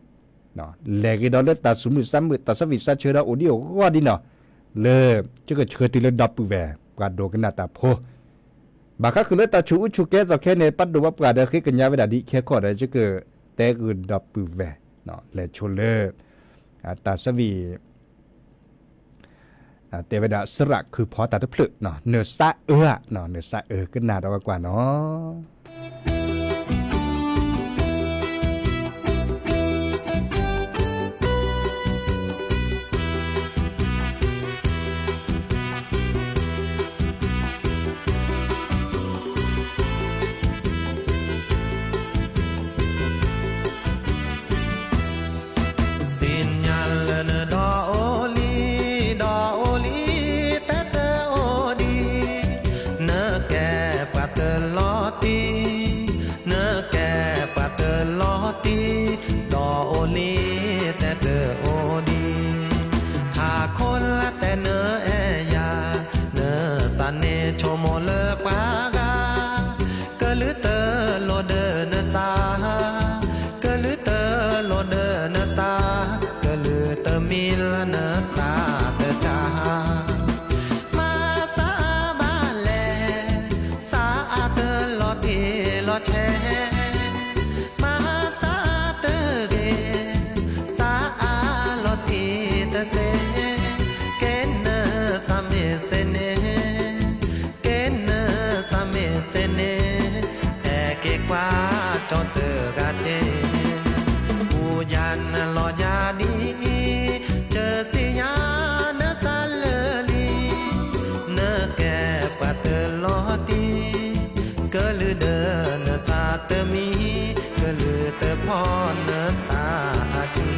လဲၤဂ့ၤဒီးလၢတၢ်သူၣ်မုာ်သးမုာ် တၢ်သးဝံၣ်သးဆၢဒီးအိၣ်ဒံးအိၣ်ဂီၢ်ဒံးနီၤ လၢ ယကဆှၢတုၤလၢဒီပုၢ်ဝဲၢ် ပှၤဒိကနၣ်တၢ်ဖိ, ဘၣ်ဃးဃုာ်လၢတၢ်ဆူးအူဆူးကဲသိးခဲန့ၣ် ပှၤဒိၣ်ပှၤပှၢ်ဒီးဃ့ကညးဝဲဒၣ်ဒ်ခဲခီဒီး ယကတဲဃုာ်ဒီပုၢ်ဝဲၢ် လဲၤဆိလၢ တၢ်ဆၢဝံၤ တဲဝဲဒၣ်စရၣ်ခုၣ်ဖီတၢ်တဖျၢၣ် နၢၤစါအၢ, နၢၤစါအၢကနၣ်ဒီးဝဲကွၢ်နီၤ. သ့ၣ်ညါလၢနဒီအိၣ်လံ, ဒီအိၣ်လံတဲတအိၣ်ဒံး, နကဲပှၤတလီၤတံၢ်, နကဲပှၤတလီၤတံၢ်, ဒီအိၣ်လံတဲတအိၣ်ဒံး, ထးခိၣ်လၢတဲနအဲၣ်ယၤ, နသးန့ၣ်ဆိကမိၣ်လၢပှၤဂၤ ကလုၢ်တလိၣ်ဒၢနသး, ကလုၢ်တလိၣ်ဒၢနသး, ကလုၢ်တမံၤလၢနသးတတၢ်, မၤသးဘၣ်လဲၣ်, သးအါတလီၤတံၢ်လီၤဆဲး, မၤသးတဂ့ၤ, သးအါလီၤတံၢ်တသ့, ကဲနသးမ့ၢ်သ့န့ၣ် ကဲနသးမ့ၢ်သ့န့ၣ်, ဟဲက့ၤကွၢ်ကၠီတဂၤတ့ၢ်, ကူယၤနလီၤယၤဒ်အံၤ, တသ့ၣ်ညါနသးလၢာ်လံ, နကဲပှၤတလီၤတံၢ်, ကလုၢ်ဒၢနသးတမံၤ, ကလုၢ်တဖီနသးအခံ,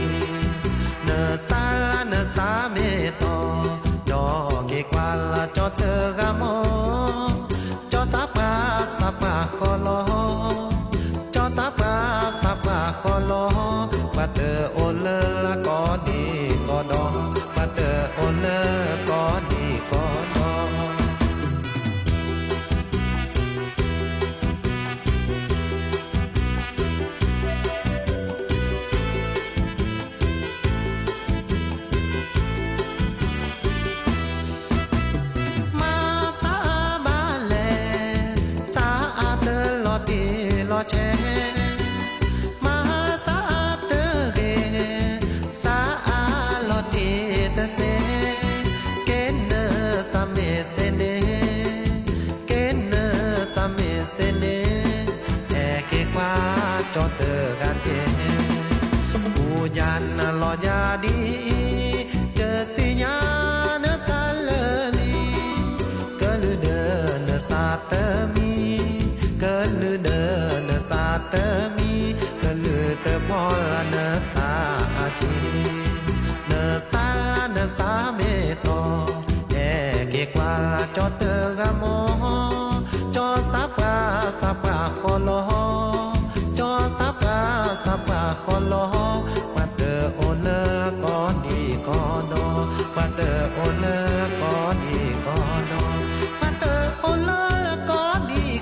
နသးလၢနသးမ့ၢ်တီ, ဒီးက့ၤကွၢ်လၢကၠီတဂၤမီၤ, ကၠီသးပှၢ်သးပှၢ်ဃီလီၤ, ကၠီသးပှၢ်သးပှၢ်ဃီလီၤ, ပှၤတအိၣ်လၢကီၢ်ဒံကီၢ်ဒီ, ပှၤတအိၣ်လၢကီၢ်ဒံကီၢ်ဒီ မၤသးဘၣ်လဲၣ်, သးအါတလီၤတံၢ်လီၤဆဲး, မၤသးတဂ့ၤ, သးအါလီၤတံၢ်တသ့, ကဲနသးမ့ၢ်သ့န့ၣ်, ကဲနသးမ့ၢ်သ့န့ၣ်, ဟဲက့ၤကွၢ်ကၠီတဂၤတ့ၢ်, ကူယၤနလီၤယၤဒ်အံၤ, တသ့ၣ်ညါနသးလၢာ်လံ, ကလုၢ်ဒၢနသးတမံၤ, ကလုၢ်ဒၢနသးတမံၤ, ကလုၢ်တဖီလၢနသးအခံ, နသးလၢနသးမ့ၢ်တီ, ဟဲက့ၤကွၢ်လၢကၠီတဂၤမီၤ, ကၠီသးပှၢ်သးပှၢ်ဃီလီၤ, ကၠီသးပှၢ်သးပှၢ်ဃီလီၤ, ပှၤတအိၣ်လၢကီၢ်ဒံကီၢ်ဒီ, ပှၤတအိၣ်လၢကီၢ်ဒံကီၢ်ဒီ, ပှၤတအိၣ်လၢကီၢ်ဒံကီၢ်ဒီ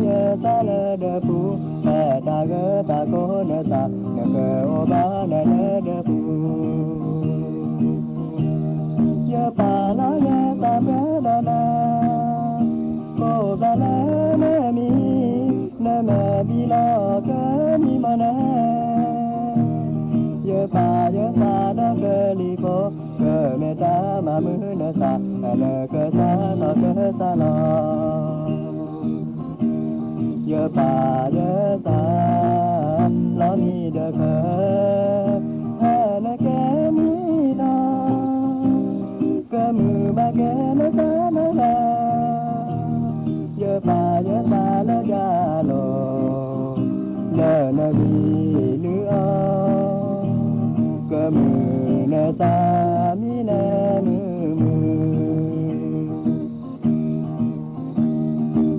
ယသးလၢဒၢးပူၤ, ဖဲတၢ်ဂ့ၢ်တၢ်ကိးနသး, နကအိၣ်ဘၣ်နၤလၢဒၢးပူၤ. ယပာ်လီၤယသးပှဲၤဒီးနၤ, ကိးဘျီလၢနမံ, နမဲာ်ဘံလီၤကမံမီၢ်နၤ. ယပာ်ယသးဒီးကလံၤဖိ, ကမ့ၢ်တၢ်မၤမုာ်နသး, နကစၢ်လီၤကစၢ်လီၤ. ယပာ်ယသးလီၤမံဒီးခဲ, ဖဲနကဲမံလီၤ, ကမုာ်ဘၣ်ကဲနသးနီၢ်ဂၤ. ယပာ်ယသးလၢယၤလီၤ, လၢနမံလုၢ်အီၤ, ကမုာ်နသးမံလၢမုာ်မုာ်.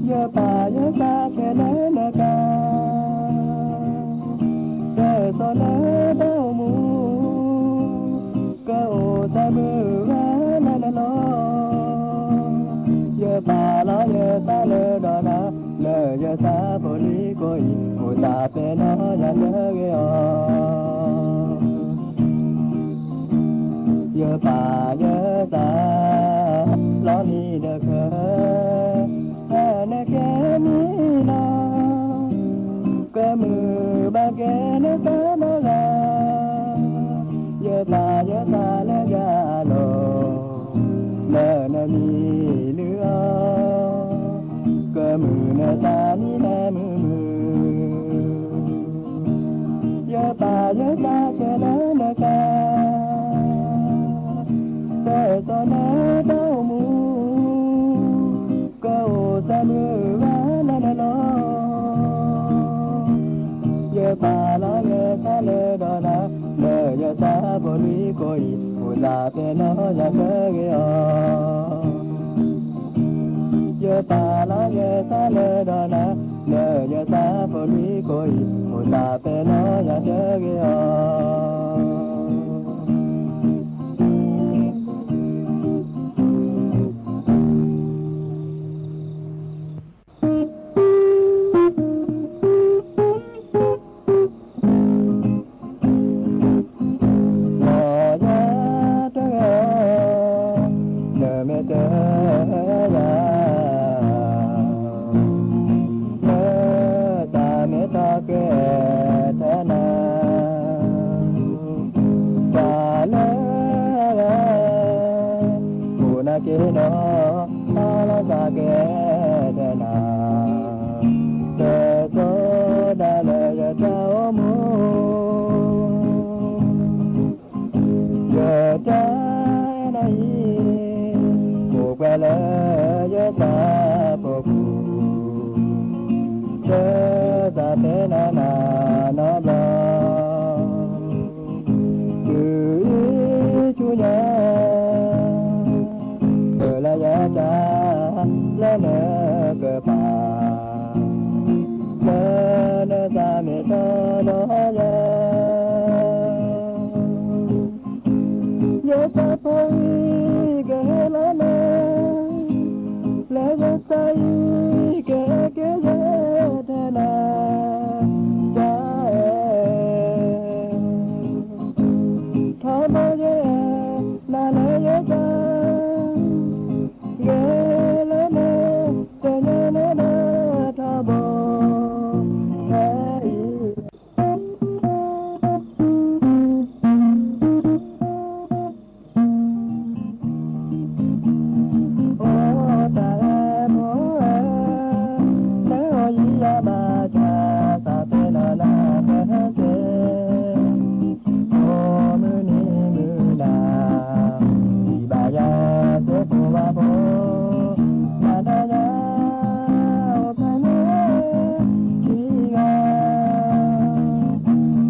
ယပာ်ယသးဆဲးလၢနကၤ, တၢ်စိၤလၢတၢ်အိၣ်မူ, ကအိၣ်သးမုာ်ဂၤလၢနလီၢ်. ယပာ်လီၤယသးလၢဒီးနၤ, လၢယသးဖိလွံၢ်ကိးအံၤ, အိၣ်သးပဲနီၢ်ယၤကဂ့ၤအီၤ. ယပာ်ယသးလီၤမံဒီးခဲ, ဖဲနကဲမံလီၤ, ကမုာ်ဘၣ်ကဲနသးနီၢ်ဂၤ. ယပာ်ယသးလၢယၤလီၤ, လၢနမံလုၢ်အီၤ, ကမုာ်နသးမံလၢမုာ်မုာ်. ယပာ်ယသးဆဲးလၢနကၤ, တၢ်စိၤလၢတၢ်အိၣ်မူ, ကအိၣ်သးမုာ်ဂၤလၢနလီၢ်. ယပာ်လီၤယသးလၢဒီးနၤ, လၢယသးဖိလွံၢ်ကိးအံၤ, အိၣ်သးပဲနီၢ်ယၤကဂ့ၤအီၤ. ယပာ်လီၤယသးလၢဒီးနၤ, လၢယသးဖိလွံၢ်ကိးအံၤ, အိၣ်သးပဲနီၢ်ယၤကဂ့ၤအီၤ. လီၤယၤတဂ့ၤအီၤ, နမ့ၢ်တဲယၤ, လၢသးမ့ၢ်တၢ်ကဲထဲနၤ, တၢ်လၢအဂၤ အိၣ်နာ်က့ၤဒီး တၢ်လၢသးကဲထဲနၤ, တစိၤဒၣ်လၢယတၢ်အိၣ်မူ, ယတၢ်အဲၣ်နၤအံၤ, အိၣ်ပှဲၤလၢယသးပူၤ, တသးပဲနၤနၤနီတဘျီ. တုၤအံၤဆူညါ, ပလၢယတၢ်လၢနကပၤ, လၢနသးမ့ၢ်တၢ်ဒီးယၤ, ယသးဖိအံၤကဟ့ၣ်လီၤနၤ, လၢယသးအံၤကဟဲက့ၤယဲထဲနၤ, တၢ်အဲၣ် ထီဘိယဲ, နၤလၢယသး, ဂ့ၤလၢန, တညါလၢနထီဘိ, ဖဲအံၤ အိၣ်တၢ်အဲၣ်မိၢ်ဧၢ, လၢအီၤယံၤယၤဘၣ်ဆၣ်, သးပ့ၤနီၣ်နၤကဟဲက့ၤ, အိၣ်မုၢ်နံၤမုၢ်နၤ, ဒံးဘၣ်ယၤသ့ၣ်ဖိဝါဖိ, မၤဒါယၤ အိၣ်ဖဲန့ၣ်ခံဂၤ,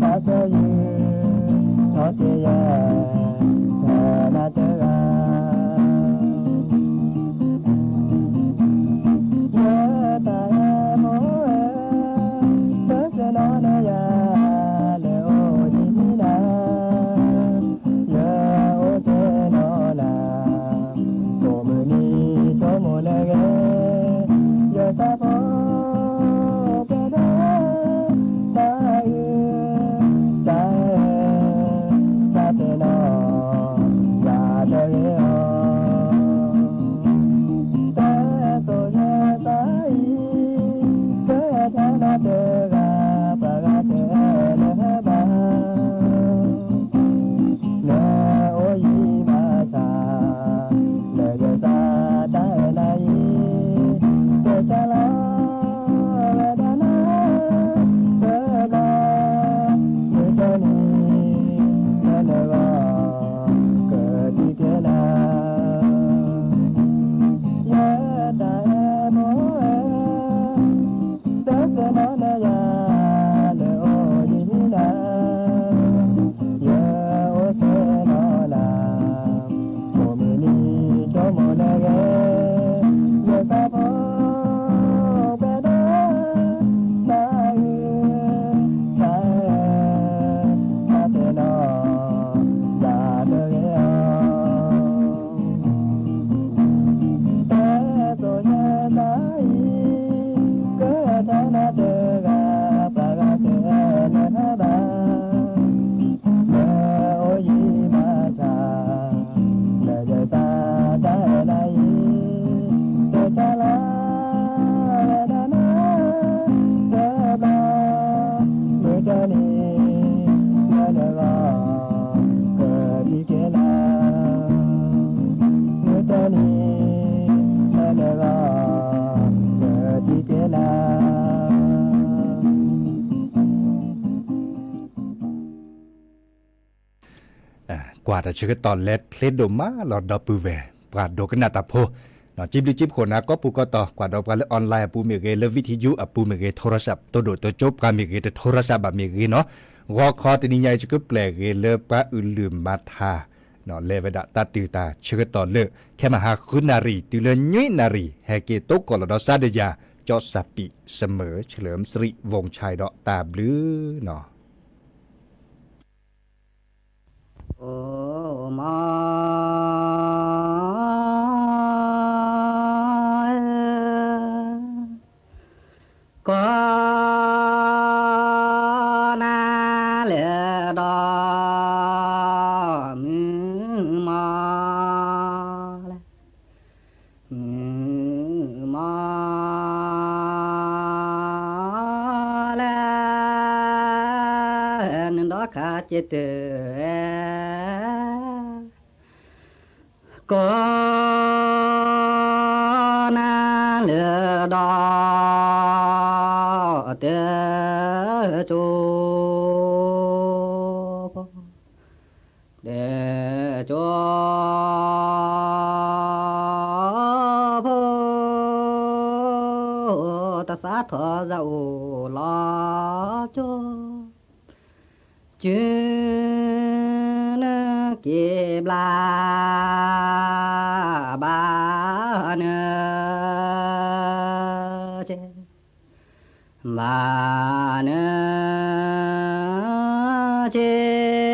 သးစီယုၢ်ထီၣ်က့ၤယဲ, တနၤတဂၤ, ယတၢ်အဲၣ်မိၢ်ဧၢ တဂၤပှၤဂၤတအဲၣ်နဘၣ်, နအိၣ်ယံၤမၤဆါ, လၢယသးတၢ်အဲၣ်နၤအံၤ, တၢ်ဆါလီၤဝဲဒၣ်နၤ, တဘျီ, မုၢ်တနံၤ, လၢနဂီၢ်, ကသံက့ၤနၤ, ယတၢ်အဲၣ်မိၢ်အဲၣ် တၢ်စဲနီၢ်နယၤ လၢအိၣ်ယံၤနၤ, ယအိၣ်စဲနီၢ်နၤ, မိၢ်မုၢ်နံၤဆိကမိၣ်နဂ့ၤ, ယသးဖိ ပှဲၤဒီး သးအုး, သးအဲၣ်, သးတဲနီၢ် ယၤတဂ့ၤအီၤ, တၢ်သိၣ်ညါသးအံၤ, ကဲထီၣ်နၤတဂၤ, ပှၤဂၤတအဲၣ်နဘၣ်, နအိၣ်ယံၤမၤဆါ, လၢယသးတၢ်အဲၣ်နၤအံၤ, တၢ်ဆါလီၤဝဲဒၣ်နၤ, တဘျီ, မုၢ်တနံၤ, လၢနဂီၢ်, ကသံက့ၤနၤ, မုၢ်တနံၤ, လၢနဂီၢ်, ကသံက့ၤနၤ ကွၢ်တၢ်ဆၢကတီၢ်လဲၤချ့ဒိၣ်မးလီၤ ဒီပုၢ်ဝဲၢ် ပှၤဒိကနၣ်တၢ်ဖိ, စံးဘျုးစံးဖှိၣ်နၤ ကိးပူၤကိးတီၤ ကွၢ်ဒီးပှၤလၢ online အပူၤမ့ၢ်ဂ့ၤ, လၢ video အပူၤမ့ၢ်ဂ့ၤ, ထီရၡး တိဒိၣ်တိကၠိပှၤမ့ၢ်ဂ့ၤ, တထီရၡးဘၣ်မ့ၢ်ဂ့ၤနီၤ, ဂီၤခီတနံၤညါအံၤ ယကပျဲၢ်ဂ့ၤလၢပှၤအုၣ်လုၢ်မၤထါ လဲၤဝဲဒၣ်တၢ်တုၤတၢ်ဆၢကတီၢ်လၢ ခဲမဟါဃုနၣ်ရံၣ် တုၤလၢနွံနၣ်ရံၣ် ဟဲက့ၤသကိးလီၤဒီး စးဒယၤ ကၠီစၢ်ပံးစမၢၤ เฉลิมสิริวงศ์ชัย ဒီးတၢ်ဘျုးနီၤ. အိၣ်မး ကိးနၤလၢဒီး မုၢ်မးလဲၣ်, မုၢ်မးလဲၣ်, နဒီခါက့ၤတၢ် ကိးနၤလၢဒီး တကၠိဖိ, တကၠိဖိ, တသးထီၣ်စၢ်အိၣ်လီၤကၠိ ကုနက့ၤဘျါ ဘၣ်နၢ်က့ၤ, ဘၣ်နၢ်က့ၤ,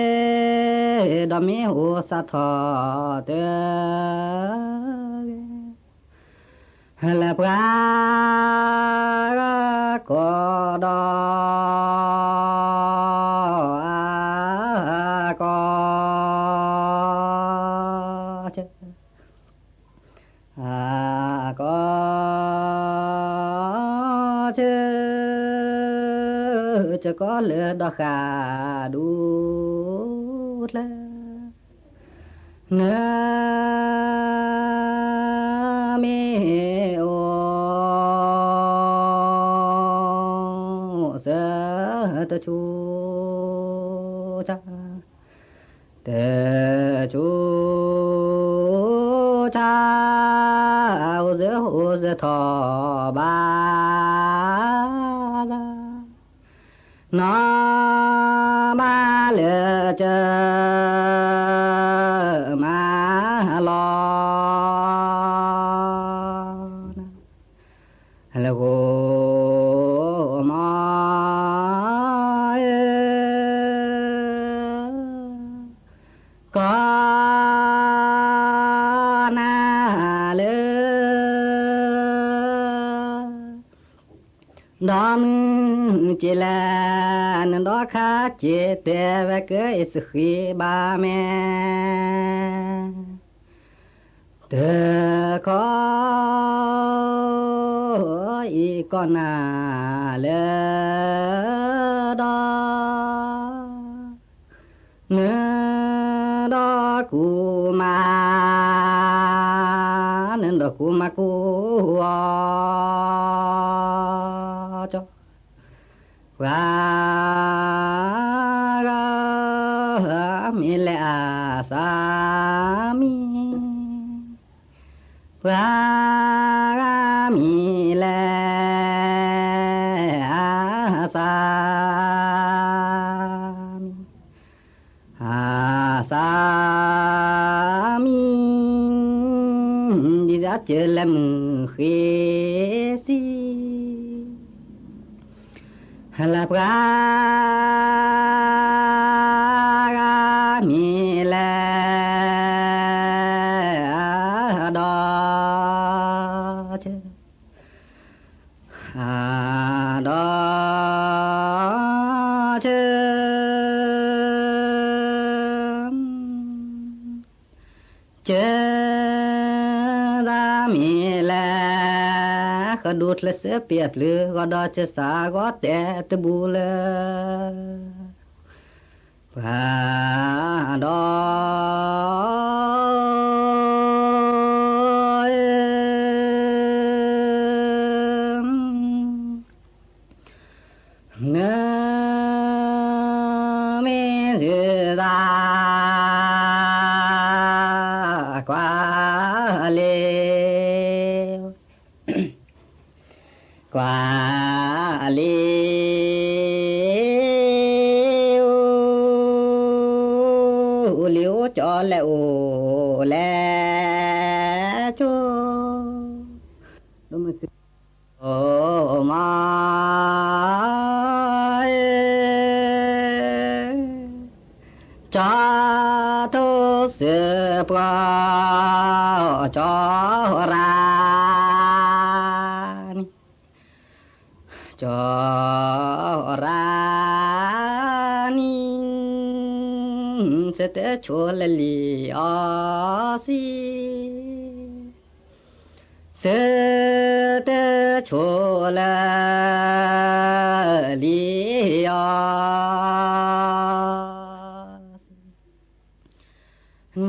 ဒီးမ့ၢ်အိၣ်စးထီၣ်တဂ့ၤ လၢပှၤဂၤကိးဒီး အကိးဆၢ, အကိးဆၢ, စကိးလၢဒီဃးဒူၣ်တၢ် နမ့ၢ်အိၣ်စၢၤတဆူၣ်ဆါ, တဆူၣ်ဆါ, အိၣ်စၢၤအိၣ်စၢၤထီၣ်ဘၣ် နီၢ်မးလၢကမၤလီၤ လၢဂိၢ်မး ကိးနၤလၢ ဒီးမုၢ်က့ၤလဲၣ် နဒီခါက့ၤတဲဝဲ က့ၤစဃံဘၣ်မဲာ် တခီ အံၤကီၢ်နၤလၢဒီး နဒီးကူမါ, နဒီးကူမါကူအီၤကၠီ, ပှၤဂၤမ့ၢ်လဲၤအသးမံ, ပှၤဂၤမ့ၢ်လဲၤအသးမံ, အသးမံ, ဒ်သိးစၢၤလၢမုၢ်ဃ့စံ, လၢပှၤဂၤမ့ၢ်လဲၤအဒီးဆၢ, အဒီးဆၢ, စၢၤသးမ့ၢ်လဲၤ ဃဒိးချၢစၢပ့ၤအပျုၤ ဂီၤဒီးစၢၤစးဂီၤတဲတဘူလၢ ပှၤဒီး နမ့ၢ်စၢၤသး ကွၢ်လ့ ကွၢ်လ့ အိၣ်လံအိၣ်ကၠီလဲၤအိၣ်လဲၤကၠီ မ့ၢ် ကၠီထိစၢၤပှၤ ကၠီရၤနံ ကၠီရၤနံ စၢၤတဆိလၢလံာ်အီၤစံ စၢၤတဆိလၢလံာ်အီၤစံ န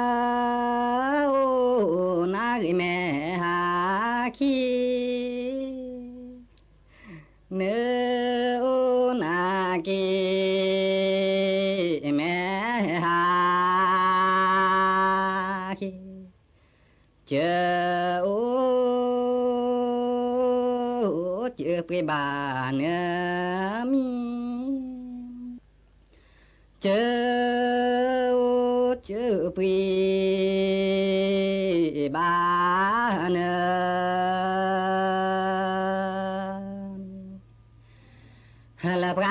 အိၣ်နၤဂ့ၤမဲာ်ဟါခံ နအိၣ်နၤက့ၤ မဲာ်ဟါခံ စၢၤအိၣ်စၢၤပှ့ၤဘၣ်နမံၤ စၢၤအိၣ်စၢၤပှ့ၤဘၣ်န လၢပှၤဒ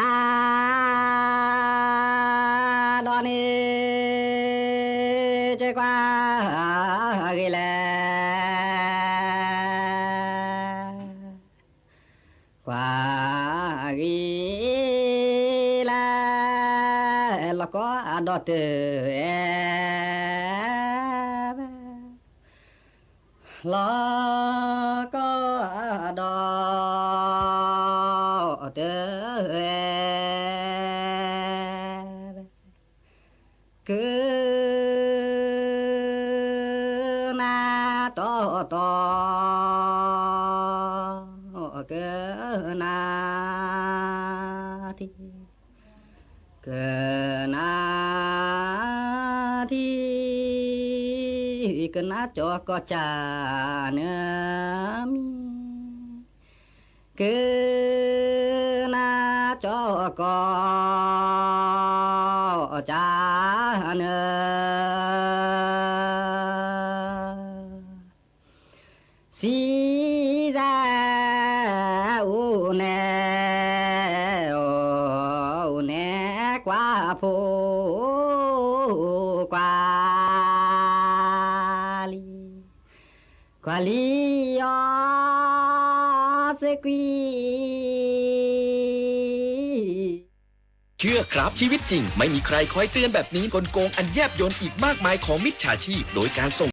ီးန့ၣ် စၢၤကွၢ်ဂ့ၤလဲၣ် ကွၢ်ဂ့ၤလၢ လီၢ်ကီအဒီတၢ်အဲၣ် လီၢ်ကီအဒီတၢ်အဲၣ် ကနၣ်တီတီ ကနၣ်ထံ ကနၣ်ထံ ကနၣ်ကၠီကီၢ်ကၢ်နမံၤ ကနၣ်ကၠီကီၢ်ကၢ်န စံးစၢ်အိၣ်နဲ အိၣ်နဲကွၢ်ဖိ ကွၢ်လံ ကွၢ်လံအီၤစ့ၢ်ကွံာ် เชื่อครับ ชีวิตจริงไม่มีใครคอยเตือนแบบนี้ กลโกงอันแยบยลอีกมากมายของมิจฉาชีพ โดยการส่ง